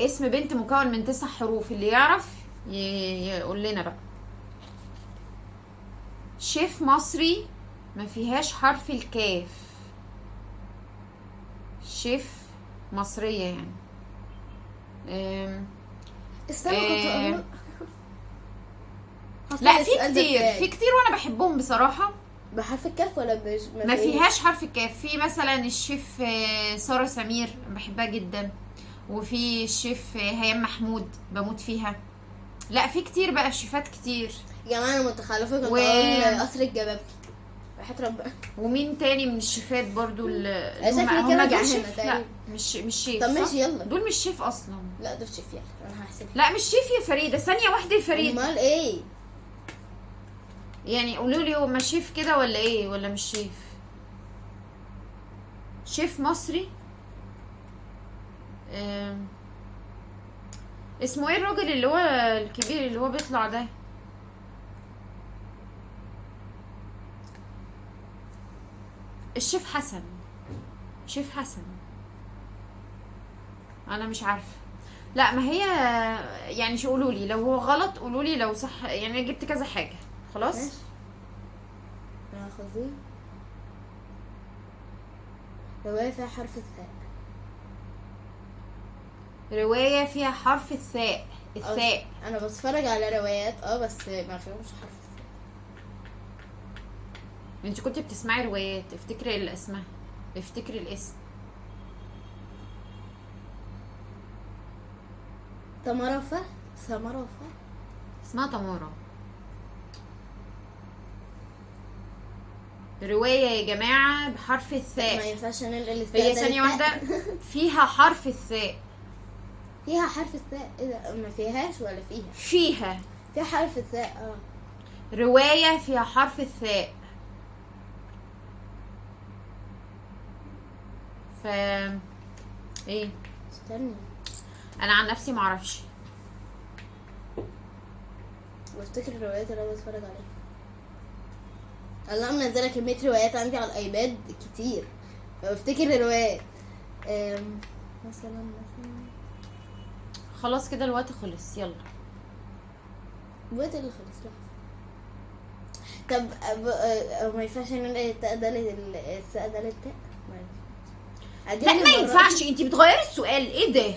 اسم بنت مكون من 9 حروف، اللي يعرف يقول لنا بقى. شيف مصري ما فيهاش حرف الكاف. شيف مصرية يعني. استنى كنت اقول لا في كتير، في كتير وانا بحبهم بصراحة. بحرف الكاف ولا ما فيهاش حرف الكاف؟ في مثلا الشيف سارة سمير بحبها جدا، وفي الشيف هيام محمود بموت فيها. لا في كتير بقى، شيفات كتير يا جماعة. انا متخلفة كنت اقول قصر الجبابي. وحياة ربنا. ومين تاني من الشيفات برضو اللي شكلي هم كده دول جعانة شيف؟ لا تقريبا. مش شيف. طب صح؟ ماشي يلا. دول مش شيف اصلا. لا دول شيف، يلا انا هحسبها. لا مش شيف يا فريدة، ثانية واحدة يا فريدة. امال ايه؟ يعني قولوا لي هو شيف كده ولا ايه، ولا مش شيف؟ شيف مصري. اسمه ايه الراجل اللي هو الكبير اللي هو بيطلع ده؟ الشيف حسن. شيف حسن. انا مش عارفه. لا ما هي يعني شو، قولوا لي لو هو غلط، قولوا لي لو صح. يعني جبت كذا حاجة خلاص. ماشي. انا هاخد دي. رواية فيها حرف الثاء. رواية فيها حرف الثاء. الثاء. انا بتفرج على روايات بس ما فيهمش حرف الثاء. انت كنت بتسمعي روايات، افتكري الاسماء، افتكري الاسم. تمارا فهد. سمرة فهد. اسمها تمارا. رواية يا جماعة بحرف ما الثاء. ينفعش ننقل الثاء هي ده ثانية للتاء. واحدة، فيها حرف الثاء. فيها حرف الثاء؟ ايه ده، ما فيهاش ولا فيها؟ فيها. فيها حرف الثاء. رواية فيها حرف الثاء. ف ايه؟ استني. انا عن نفسي معرفش. بفتكر الروايات اللي انا بتفرج عليها. الله، منزله كمية روايات عندي على الايباد كتير، فبفتكر الروايات. مثلا خلاص كده الوقت خلص، يلا. الوقت اللي خلص لحظة. طب ما ينفعش ننقل التاء ده الثاء ده للتاء؟ لا ما ينفعش، انتي بتغيري السؤال. ايه ده؟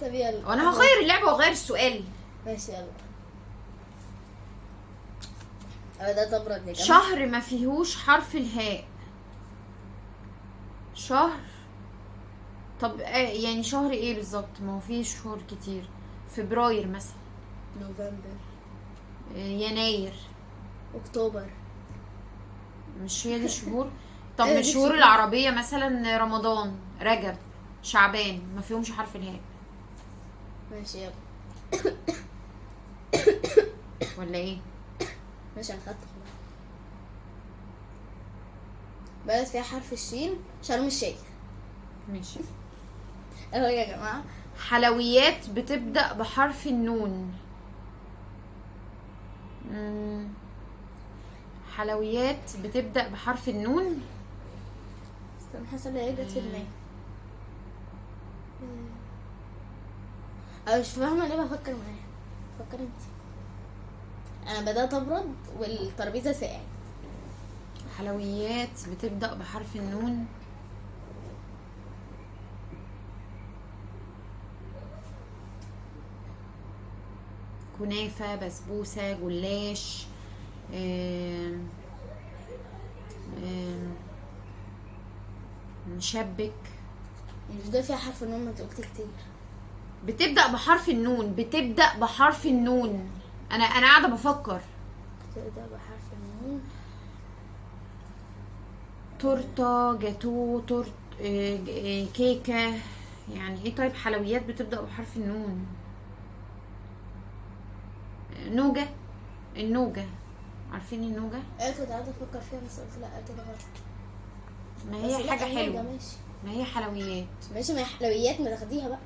طب يلا. وانا هغير اللعبة واغير السؤال. ماشي يلا. ده تبرد يا جماعة. شهر ما فيهوش حرف الهاء. شهر. طب يعني شهر ايه بالظبط؟ ما هو فيه شهور كتير. فبراير مثلا، نوفمبر، يناير، اكتوبر. مش هي دي شهور؟ طب أيوة من دي الشهور شهور. العربية مثلا رمضان، رجب، شعبان، ما فيهمش حرف الهاء. ماشي يلا. ولا ايه؟ ماشي انا خدت خلاص. بلد فيها حرف الشين، شرم الشيخ. ماشي. اهو يا جماعة. حلويات بتبدأ بحرف النون. حلويات بتبدأ بحرف النون. استنى، حاسة ان هي جت في دماغي. انا مش فاهمة ليه بفكر معاها. فكر انتي. انا بدأت ابرد والترابيزة ساقعة. حلويات بتبدأ بحرف النون. كنافة، بسبوسة، جلاش، آم، آم، مشبك. مش ده فيها حرف النون؟ ما انت قلت كتير. بتبدأ بحرف النون، بتبدأ بحرف النون. انا قاعدة بفكر. بتبدأ بحرف النون. تورته، جاتو، تورت، كيكة. يعني ايه؟ طيب حلويات بتبدأ بحرف النون. نوجة. النوجة، عارفين النوجة؟ ايه كنت قاعدة افكر فيها بس قلت لا كده غلط. ما بس هي لا، حاجة النوجة حلوة. ماشي. ما هي حلويات. ماشي، ما هي حلويات، ما تاخديها بقى.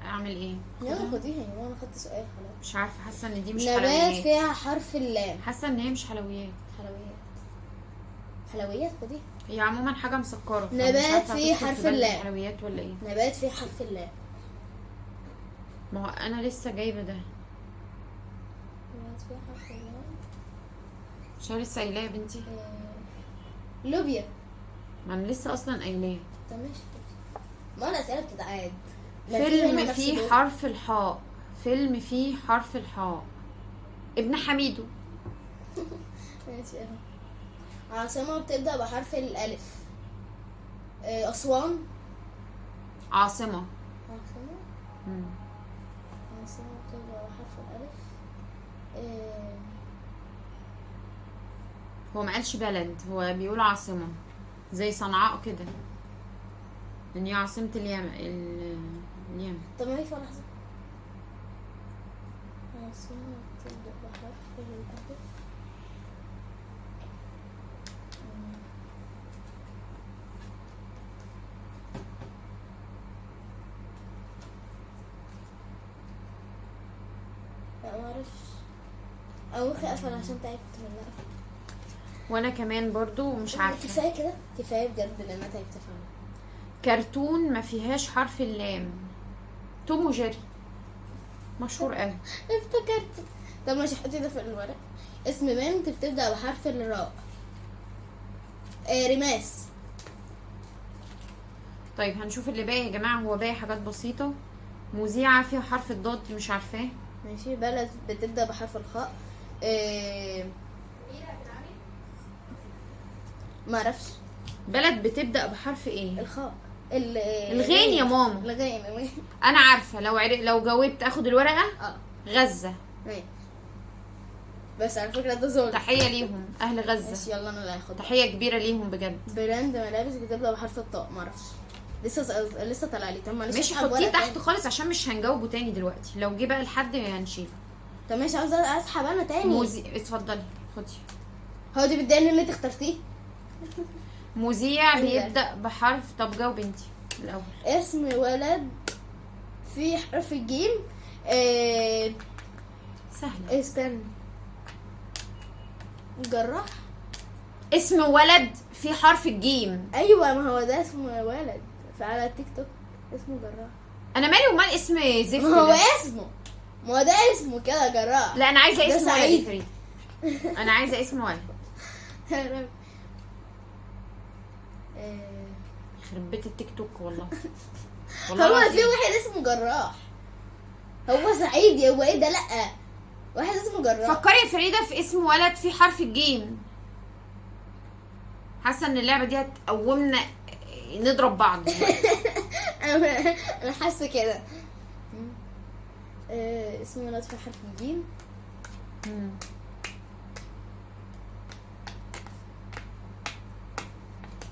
اعمل ايه؟ يلا خديها يا ماما، انا خدت سؤال خلاص. مش عارفة، حاسة ان دي مش نبات حلويات. فيها حرف اللام. حاسة ان هي مش حلويات. حلويات، حلويات خديها. هي عموما حاجة مسكرة، فمش نبات عارفة فيه هتدخل حرف في بند اللام. حلويات ولا ايه؟ نبات فيه حرف اللام. ما هو انا لسه جايبة ده. نبات فيه حرف اللام. مش انا لسه قايلاه يا بنتي؟ لوبيا. ما انا لسه اصلا قايلاه. طب ماشي. ما الاسئلة بتتعاد. ما في فيلم هنا نفس فيه دول. حرف الحاء. فيلم فيه حرف الحاء. ابن حميدو. ماشي اهو. عاصمة بتبدأ بحرف الألف. أسوان. عاصمة. عاصمة. عاصمة بتبدأ بحرف الألف. هو ما قالش بلد، هو بيقول عاصمة زي صنعاء كده، لان هي عاصمة اليمن. اليمن. طب ما هي في لحظة. عاصمة بتبدأ بحرف الألف. لا معرفش. أو مخي قفل عشان تعبت من الوقفة. وانا كمان برضو مش عارفة. كفاية كده، كفاية بجد لأن أنا تعبت فعلا. كرتون ما فيهاش حرف اللام. توم وجيري مشهور قوي. افتكرت. طب ماشي، حطي ده في الورق. اسم بنت بتبدأ بحرف الراء. ريماس. طيب هنشوف اللي باقي يا جماعة. هو باقي حاجات بسيطة. مذيعة فيها حرف الضاد مش عارفاه. ماشي. بلد بتبدأ بحرف الخاء. ما اعرفش. بلد بتبدأ بحرف ايه؟ الخاء. الغين يا ماما. الغين. انا عارفة. لو جاوبت اخد الورقة. غزة. ماشي. بس على فكرة ده ظلم. تحية ليهم اهل غزة. ماشي يلا انا اللي هاخدها. تحية كبيرة ليهم بجد. brand ملابس بتبدأ بحرف الطاء. ما اعرفش، لسه طالع لي. طب معلش ماشي حطيه تحت خالص عشان مش هنجاوبه تاني دلوقتي. لو جه بقى لحد هنشيله. طب ماشي، عاوزة اسحب انا تاني. اتفضلي خدي. هو دي بتضايقني ان انت اخترتيه. مذيع بيبدأ بحرف. طب جاوبي انتي الأول. اسم ولد في حرف الجيم. سهلة. استنى. جراح. اسم ولد في حرف الجيم. ايوه ما هو ده اسم ولد فعلى التيك توك اسمه جراح. انا مالي ومال اسم زفت. ما هو اسمه، ما هو ده اسمه كده جراح. لا انا عايزه اسم ولد. انا عايزه اسم ولد. يخرب بيت التيك توك والله. والله هو في واحد اسمه جراح. هو سعيد هو ايه ده؟ لا واحد اسمه جراح. فكري يا فريدة في اسم ولد في حرف الجيم. حاسه ان اللعبة دي هتقومنا نضرب بعض. انا حاسه كده. اسم ولد في حرف الجيم.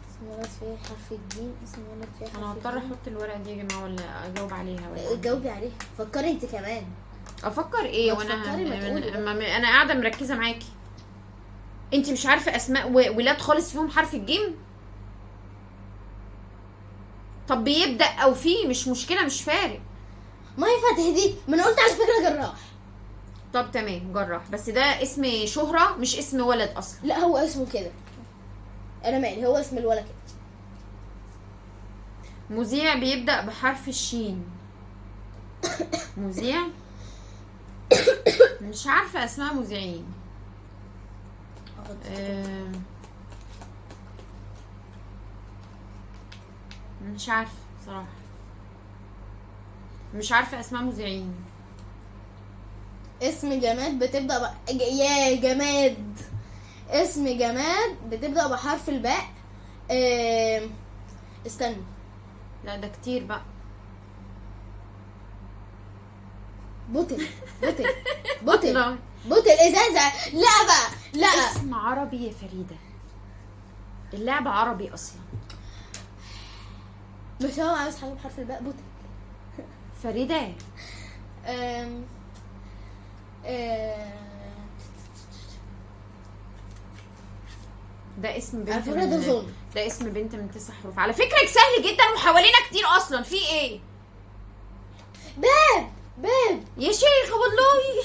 اسم ولد في حرف الجيم. اسم ولد في حرف. انا هضطر احط الورقة دي يا جماعة ولا اجاوب عليها؟ ولا جاوبي عليها. فكري انت كمان. افكر ايه وانا انا قاعدة مركزه معاكي. انت مش عارفه اسماء ولاد خالص فيهم حرف الجيم؟ طب بيبدا او فيه مش مشكلة، مش فارق. ما ينفع تهدي. ما انا قلت على فكرة جراح. طب تمام جراح، بس ده اسم شهره مش اسم ولد اصلا. لا هو اسمه كده. انا مالي، هو اسم الولد كده. مذيع بيبدا بحرف الشين. مذيع مش عارفه اسماء مذيعين. مش عارفه صراحة، مش عارفه اسماء مذيعين. اسم جماد بتبدا يا جماد. اسم جماد بتبدا بحرف الباء. استنى. لا ده كتير بقى. bottle bottle bottle bottle ازازة. لا بقى لا. اسم عربي يا فريدة، اللعبة عربي اصلا. مش هو عاوز حاجة بحرف الباء. bottle. فريدة. ده اسم بنت. من... ده اسم بنت من 9 حروف على فكرة. سهل جدا وحوالينا كتير اصلا. في ايه؟ باب باب يا شيخ والله.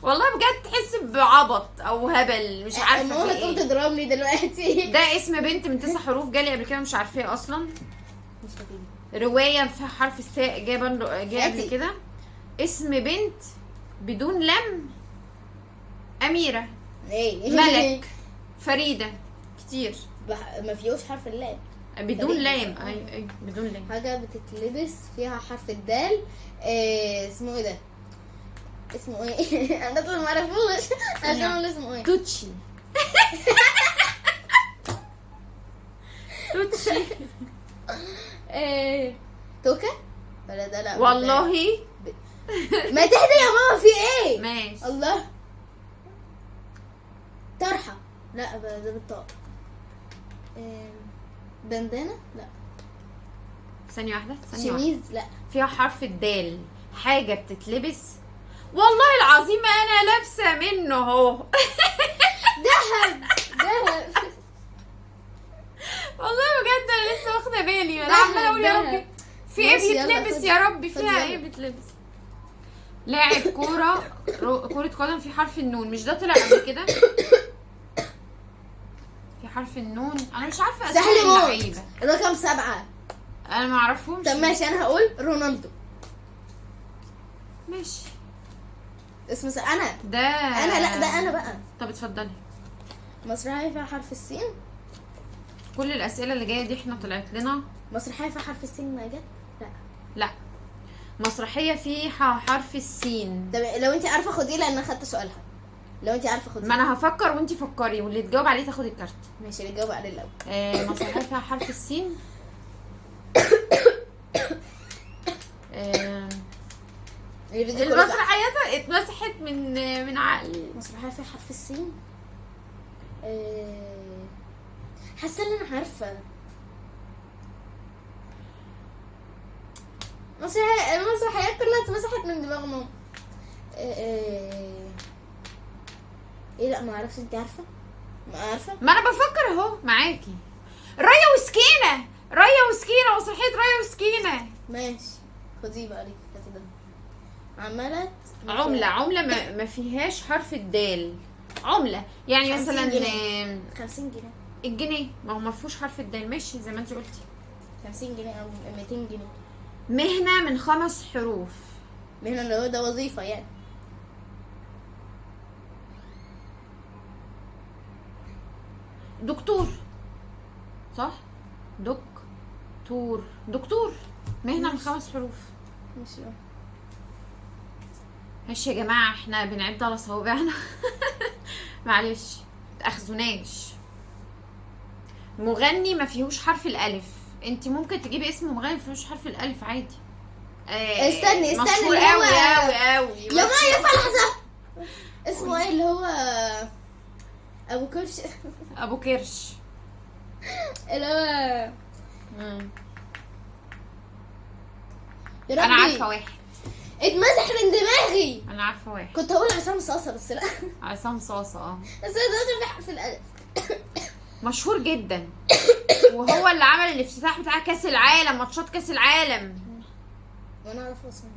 والله بجد تحس بعبط او هبل مش عارفه. ماما تقوم تضربني دلوقتي. ده اسم بنت من 9 حروف جالي قبل كده مش عارفاه اصلا. مش هتيجي. رواية فيها حرف الثاء جاية قبل كده. اسم بنت بدون لم. اميره. ايه؟ ملك. فريدة. كتير. ما فيهوش حرف اللام. بدون لام. اي اي بدون لام. حاجة بتتلبس فيها حرف الدال. اسمه ايه ده؟ اسمه ايه؟ انا اصلا ما اعرفوش عشان اقول اسمه ايه. توتشي. توتشي. توكا ولا ده؟ لا والله ما تهدي يا ماما، في ايه؟ ماشي. الله. طرحه. لا، ده بالطاء. بندانة؟ لا. ثانية واحدة، ثانية واحدة. شميز؟ لا. فيها حرف الدال، حاجة بتتلبس. والله العظيم انا لابسة منه اهو. دهب، دهب. والله بجد انا لسه واخدة بالي، انا دهب، عمالة اقول يا دهب. ربي في ايه ماشي، يلا، بيتلبس، خدي. يا ربي خدي فيها يلا. ايه بيتلبس. لاعب كورة، كرة قدم في حرف النون، مش ده طلع قبل كده؟ في حرف النون، انا مش عارفة اسامي سهل موت. اللعيبة. رقم 7. انا ما اعرفهمش. طب ماشي، انا هقول رونالدو. ماشي. اسمه انا ده انا، لا ده انا بقى. طب اتفضلي. مسرحية فيها حرف السين. كل الاسئلة اللي جاية دي احنا طلعت لنا. مسرحية فيها حرف السين ما جت؟ لا. لا، مسرحية فيها حرف السين. طب لو انت عارفه خديه، لان انا خدت سؤالها. لو انت عارفه خديه. ما انا هفكر وانت فكري، واللي تجاوب عليه تاخد الكارت. ماشي، اللي تجاوب عليه الاول. مسرحية فيها حرف السين. الفيديو كله. المسرحيات اتمسحت من عقلي. مسرحية فيها حرف السين. حاسه ان انا عارفه المسرحيات كلها اتمسحت من دماغ ماما. ايه؟ لا ما اعرفش. انت عارفه؟ ما عارفه. ما انا بفكر اهو معاكي. ريا وسكينة، ريا وسكينة، مسرحية ريا وسكينة. ماشي، خديه بقى ليك كده. عملت عمله ما فيهاش حرف الدال. عمله يعني 50 مثلا جنيه. 50 جنيه. الجنيه، ما هو ما فيهوش حرف الدال. ماشي زي ما انت قلتي. 50 جنيه او 200 جنيه. مهنة من 5 حروف. مهنة اللي هو ده وظيفة يعني. دكتور، صح؟ دكتور، دكتور، مهنة من 5 حروف. ماشي. ماشي يا جماعة، احنا بنعد على صوابعنا. معلش متأخذوناش. مغني ما فيهوش حرف الألف. انت ممكن تجيبي اسم مغني ما فيهوش حرف الألف عادي. استني، استني، مشهور اللي هو- قوي قوي قوي. يا ماما ينفع لحظة. اسمه ايه اللي هو ابو كرش؟ ابو كرش. اللي هو يا ربي انا عارفه واحد. اتمسح من دماغي. انا عارفه واحد. كنت هقول عصام صاصه بس لا. عصام صاصه. بس ده في حرف الالف. مشهور جدا، وهو اللي عمل الافتتاح بتاع كاس العالم، ماتشات كاس العالم. وانا اعرف اصلا.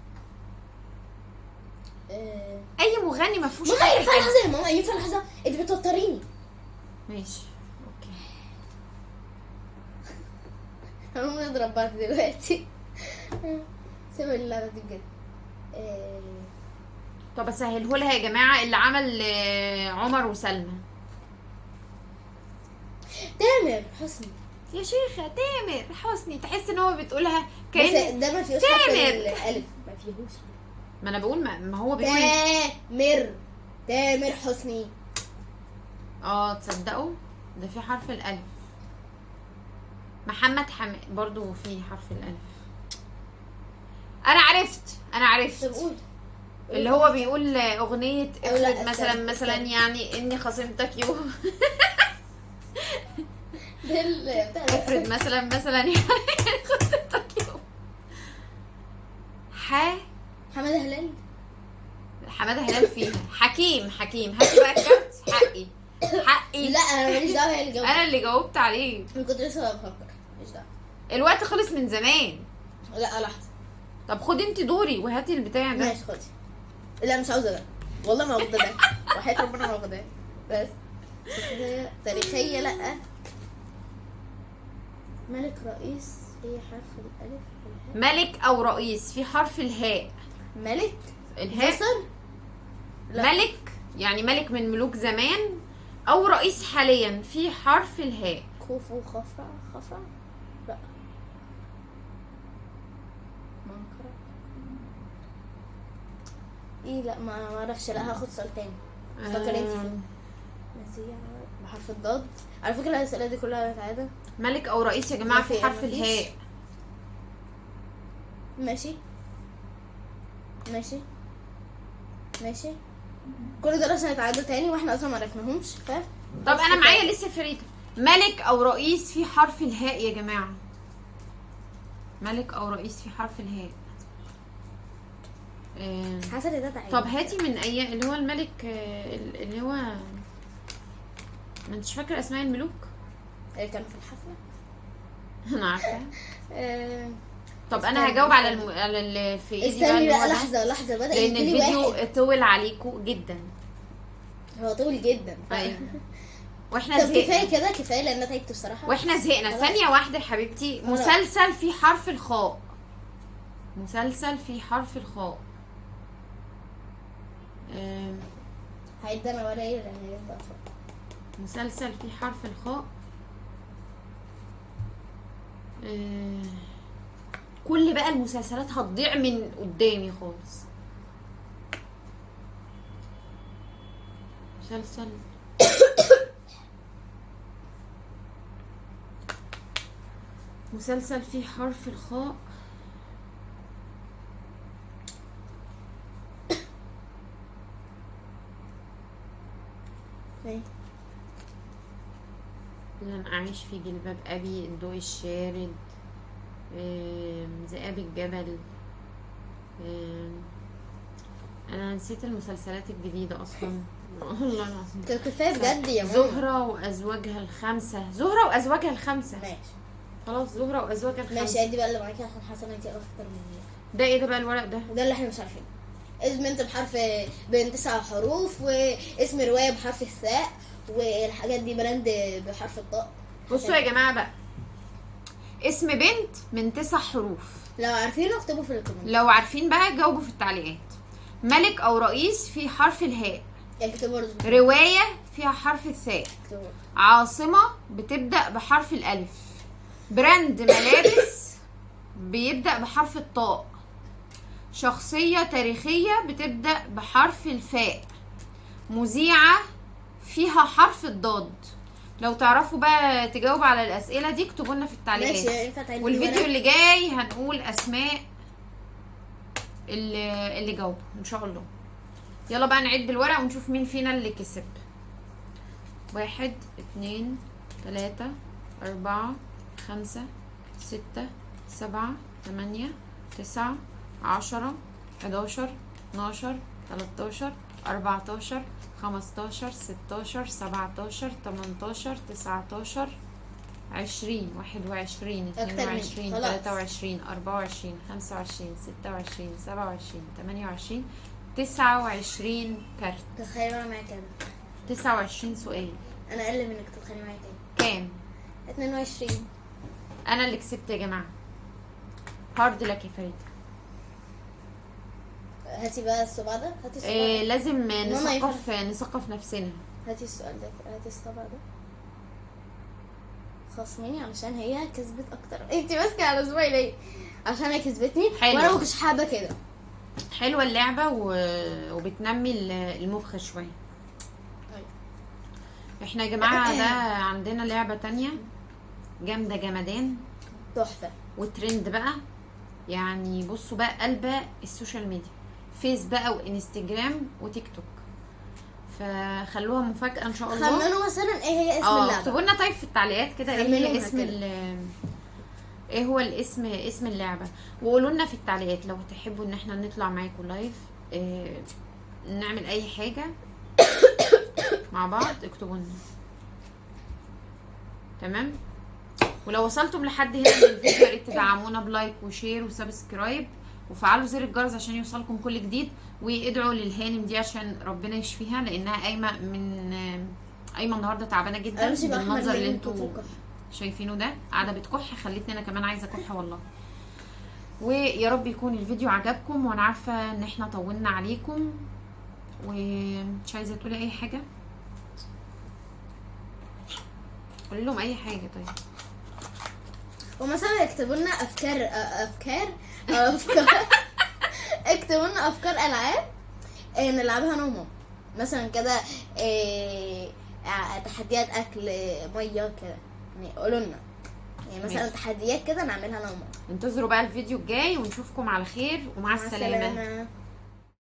اي مغني ما فيهوش ماما حرف ينفع الألف. لحظة يا ماما، ينفع لحظة، انت بتوتريني. ماشي okay. هنقوم نضرب بعض دلوقتي. سيب اللعبة دي بجد. طب اسهله لها يا جماعة، اللي عمل عمر وسلمى. تامر حسني. يا شيخه تامر حسني، تحس ان هو بتقولها بس كأن ده ما فيهوش حرف تامر. الالف، ما فيهوش. ما انا بقول ما هو بيقول تامر حسني. تصدقوا ده في حرف الالف. محمد حماد برضو في حرف الالف. انا عرفت، انا عرفت. طب قول. اللي هو بيقول اغنية أو لا، افرض مثلا، استنى، مثلا استنى. يعني اني خصمتك يوم. ده بتاع ده. افرض مثلا، مثلا يعني خصمتك يوم. حمادة هلال. حمادة هلال فيها. حكيم، حكيم، هاتي بقى الكارت. حقي، حقي. لا انا ماليش دعوه، هي اللي جاوبت. انا اللي جاوبت عليه. انا كنت لسه بفكر، ماليش دعوه. الوقت خلص من زمان. لا لحظة. طب خدي انت دوري وهاتي البتاع ده. ماشي خدي. لا مش عاوزه ده، والله ما واخده ده، وحياة ربنا ما واخده. بس شخصية تاريخية. لا ملك، رئيس، في حرف الألف والهاء. ملك أو رئيس في حرف الهاء. ملك الهاء. مصر؟ لا. ملك يعني ملك من ملوك زمان أو رئيس حاليا في حرف الهاء. خوفو، خفرع، خفرع؟ لا. منقرع. ايه؟ لا ما اعرفش. لا هاخد سؤال تاني. فكري انت فيه. مزيع بحرف الضاد. على فكرة الأسئلة دي كلها متعادة. ملك أو رئيس يا جماعة ما في في- حرف ما فيش. الهاء. ماشي ماشي ماشي. كل دول اصلا هيتعادوا تاني واحنا اصلا ما عرفناهمش. ف طب بس انا كفاية. معايا لسه فريدة. ملك او رئيس في حرف الهاء يا جماعة. ملك او رئيس في حرف الهاء. حاسه ان ده تعب. طب هاتي من اي اللي هو الملك، اللي هو ما انتش فاكره اسماء الملوك؟ اللي كانوا في الحفلة. انا عارفه. طب انا استني، هجاوب على استني. على اللي في ايدي بقى استني اللي هو لا ده، لحظة لحظة، بدا لان يجيلي الفيديو واحد. طول عليكم جدا. هو طويل جدا. ايوه واحنا طب زهقنا. كفاية كده، كفاية لان انا تعبت بصراحة. واحنا زهقنا. خلاص. ثانية واحدة يا حبيبتي. خلاص. مسلسل فيه حرف الخاء. مسلسل فيه حرف الخاء. هعد انا ورا ايه لان هيبقى أطول. مسلسل فيه حرف الخاء. كل بقى المسلسلات هتضيع من قدامي خالص. مسلسل مسلسل فيه حرف الخاء. ايه؟ لن أعيش في جلباب أبي، الضوء الشارد، ذئاب الجبل. أنا نسيت المسلسلات الجديدة أصلا والله العظيم. طب كفاية بجد يا ماما. زهرة وأزواجها الخمسة. زهرة وأزواجها الخمسة. ماشي خلاص، زهرة وأزواجها الخمسة. ماشي، ادي بقى اللي معاكي عشان حاسه ان انت اكتر مني. ده ايه ده بقى الورق ده؟ وده اللي احنا مش عارفينه. اسم بنت بحرف، بين 9 حروف، واسم رواية بحرف الثاء، والحاجات دي brand بحرف الطاء. بصوا يا جماعة بقى، اسم بنت من 9 حروف. لو عارفينه اكتبوا في ال comment. لو عارفين بقى جاوبوا في التعليقات. ملك او رئيس في حرف الهاء. اكتبوا برضه. رواية فيها حرف الثاء. اكتبوا. عاصمة بتبدأ بحرف الألف. brand ملابس بيبدأ بحرف الطاء. شخصية تاريخية بتبدأ بحرف الفاء. مذيعة فيها حرف الضاد. لو تعرفوا بقى تجاوب على الأسئلة دي اكتبوا لنا في التعليقات. ماشي، ينفع تعيد والفيديو الورق؟ اللي جاي هنقول أسماء اللي جاوبوا إن شاء الله. يلا بقى نعد الورق ونشوف مين فينا اللي كسب. 1 2 3 4 5 6 7 8 9 10 11 12 13 14 15 16 17 18 19 20 21 أكتر مني. 22 خلاص. 23 24 25 26 27 28 29 كارت. تخيلي بقى معايا كام؟ 29 سؤال. انا اقل منك، تتخيلي معايا كام؟ كام؟ 22. انا اللي كسبت يا جماعة. hard luck يا فريدة. هاتي بقى الصباع ده، هاتي الصباع إيه ده. لازم ماما نثقف نفسنا. هاتي السؤال ده، هاتي الصباع ده. خصميني علشان هي كسبت اكتر. انتي ماسكه على صباعي ليه؟ عشان هي كسبتني. حلو. وانا ما كنتش حابة كده. حلوة اللعبة وبتنمي المخ شوية. أيوة. احنا يا جماعة ده عندنا لعبه تانية جامدة جمدان تحفة وترند بقى. بصوا بقى قلبه ال social media، فيس بقى وانستجرام وتيك توك، فخلوها مفاجأة ان شاء الله. خمنوا مثلا ايه هي اسم اللعبة. اكتبوا لنا طيب في التعليقات كده ايه هي خمنوها اسم كده. ايه هو الاسم، اسم اللعبة، وقولوا لنا في التعليقات لو تحبوا ان احنا نطلع معاكم live، نعمل اي حاجة مع بعض، اكتبوا لنا. تمام. ولو وصلتم لحد هنا من الفيديو يا ريت تدعمونا ب like و share و subscribe، وفعلوا زر الجرس عشان يوصلكم كل جديد، وادعوا للهانم دي عشان ربنا يشفيها لانها قايمة من قايمة النهارده تعبانة جدا أنا مش بقى أحمر بالمنظر ليه اللي من انتوا كتر الكح. شايفينه ده، قاعدة بتكح، خلتني انا كمان عايزه اكح والله. ويا رب يكون الفيديو عجبكم، وانا عارفه ان احنا طولنا عليكم، ومش عايزه تقولي اي حاجة؟ قولي لهم اي حاجة طيب. ومثلا اكتبوا لنا افكار، افكار، افكار. اكتبوا لنا افكار العاب، نلعبها انا وماما مثلا كده، تحديات اكل، مية كده، قولوا لنا مثلا ماشي. تحديات كده نعملها انا وماما. انتظروا بقى الفيديو الجاي ونشوفكم على خير، ومع مع السلامة. السلامة.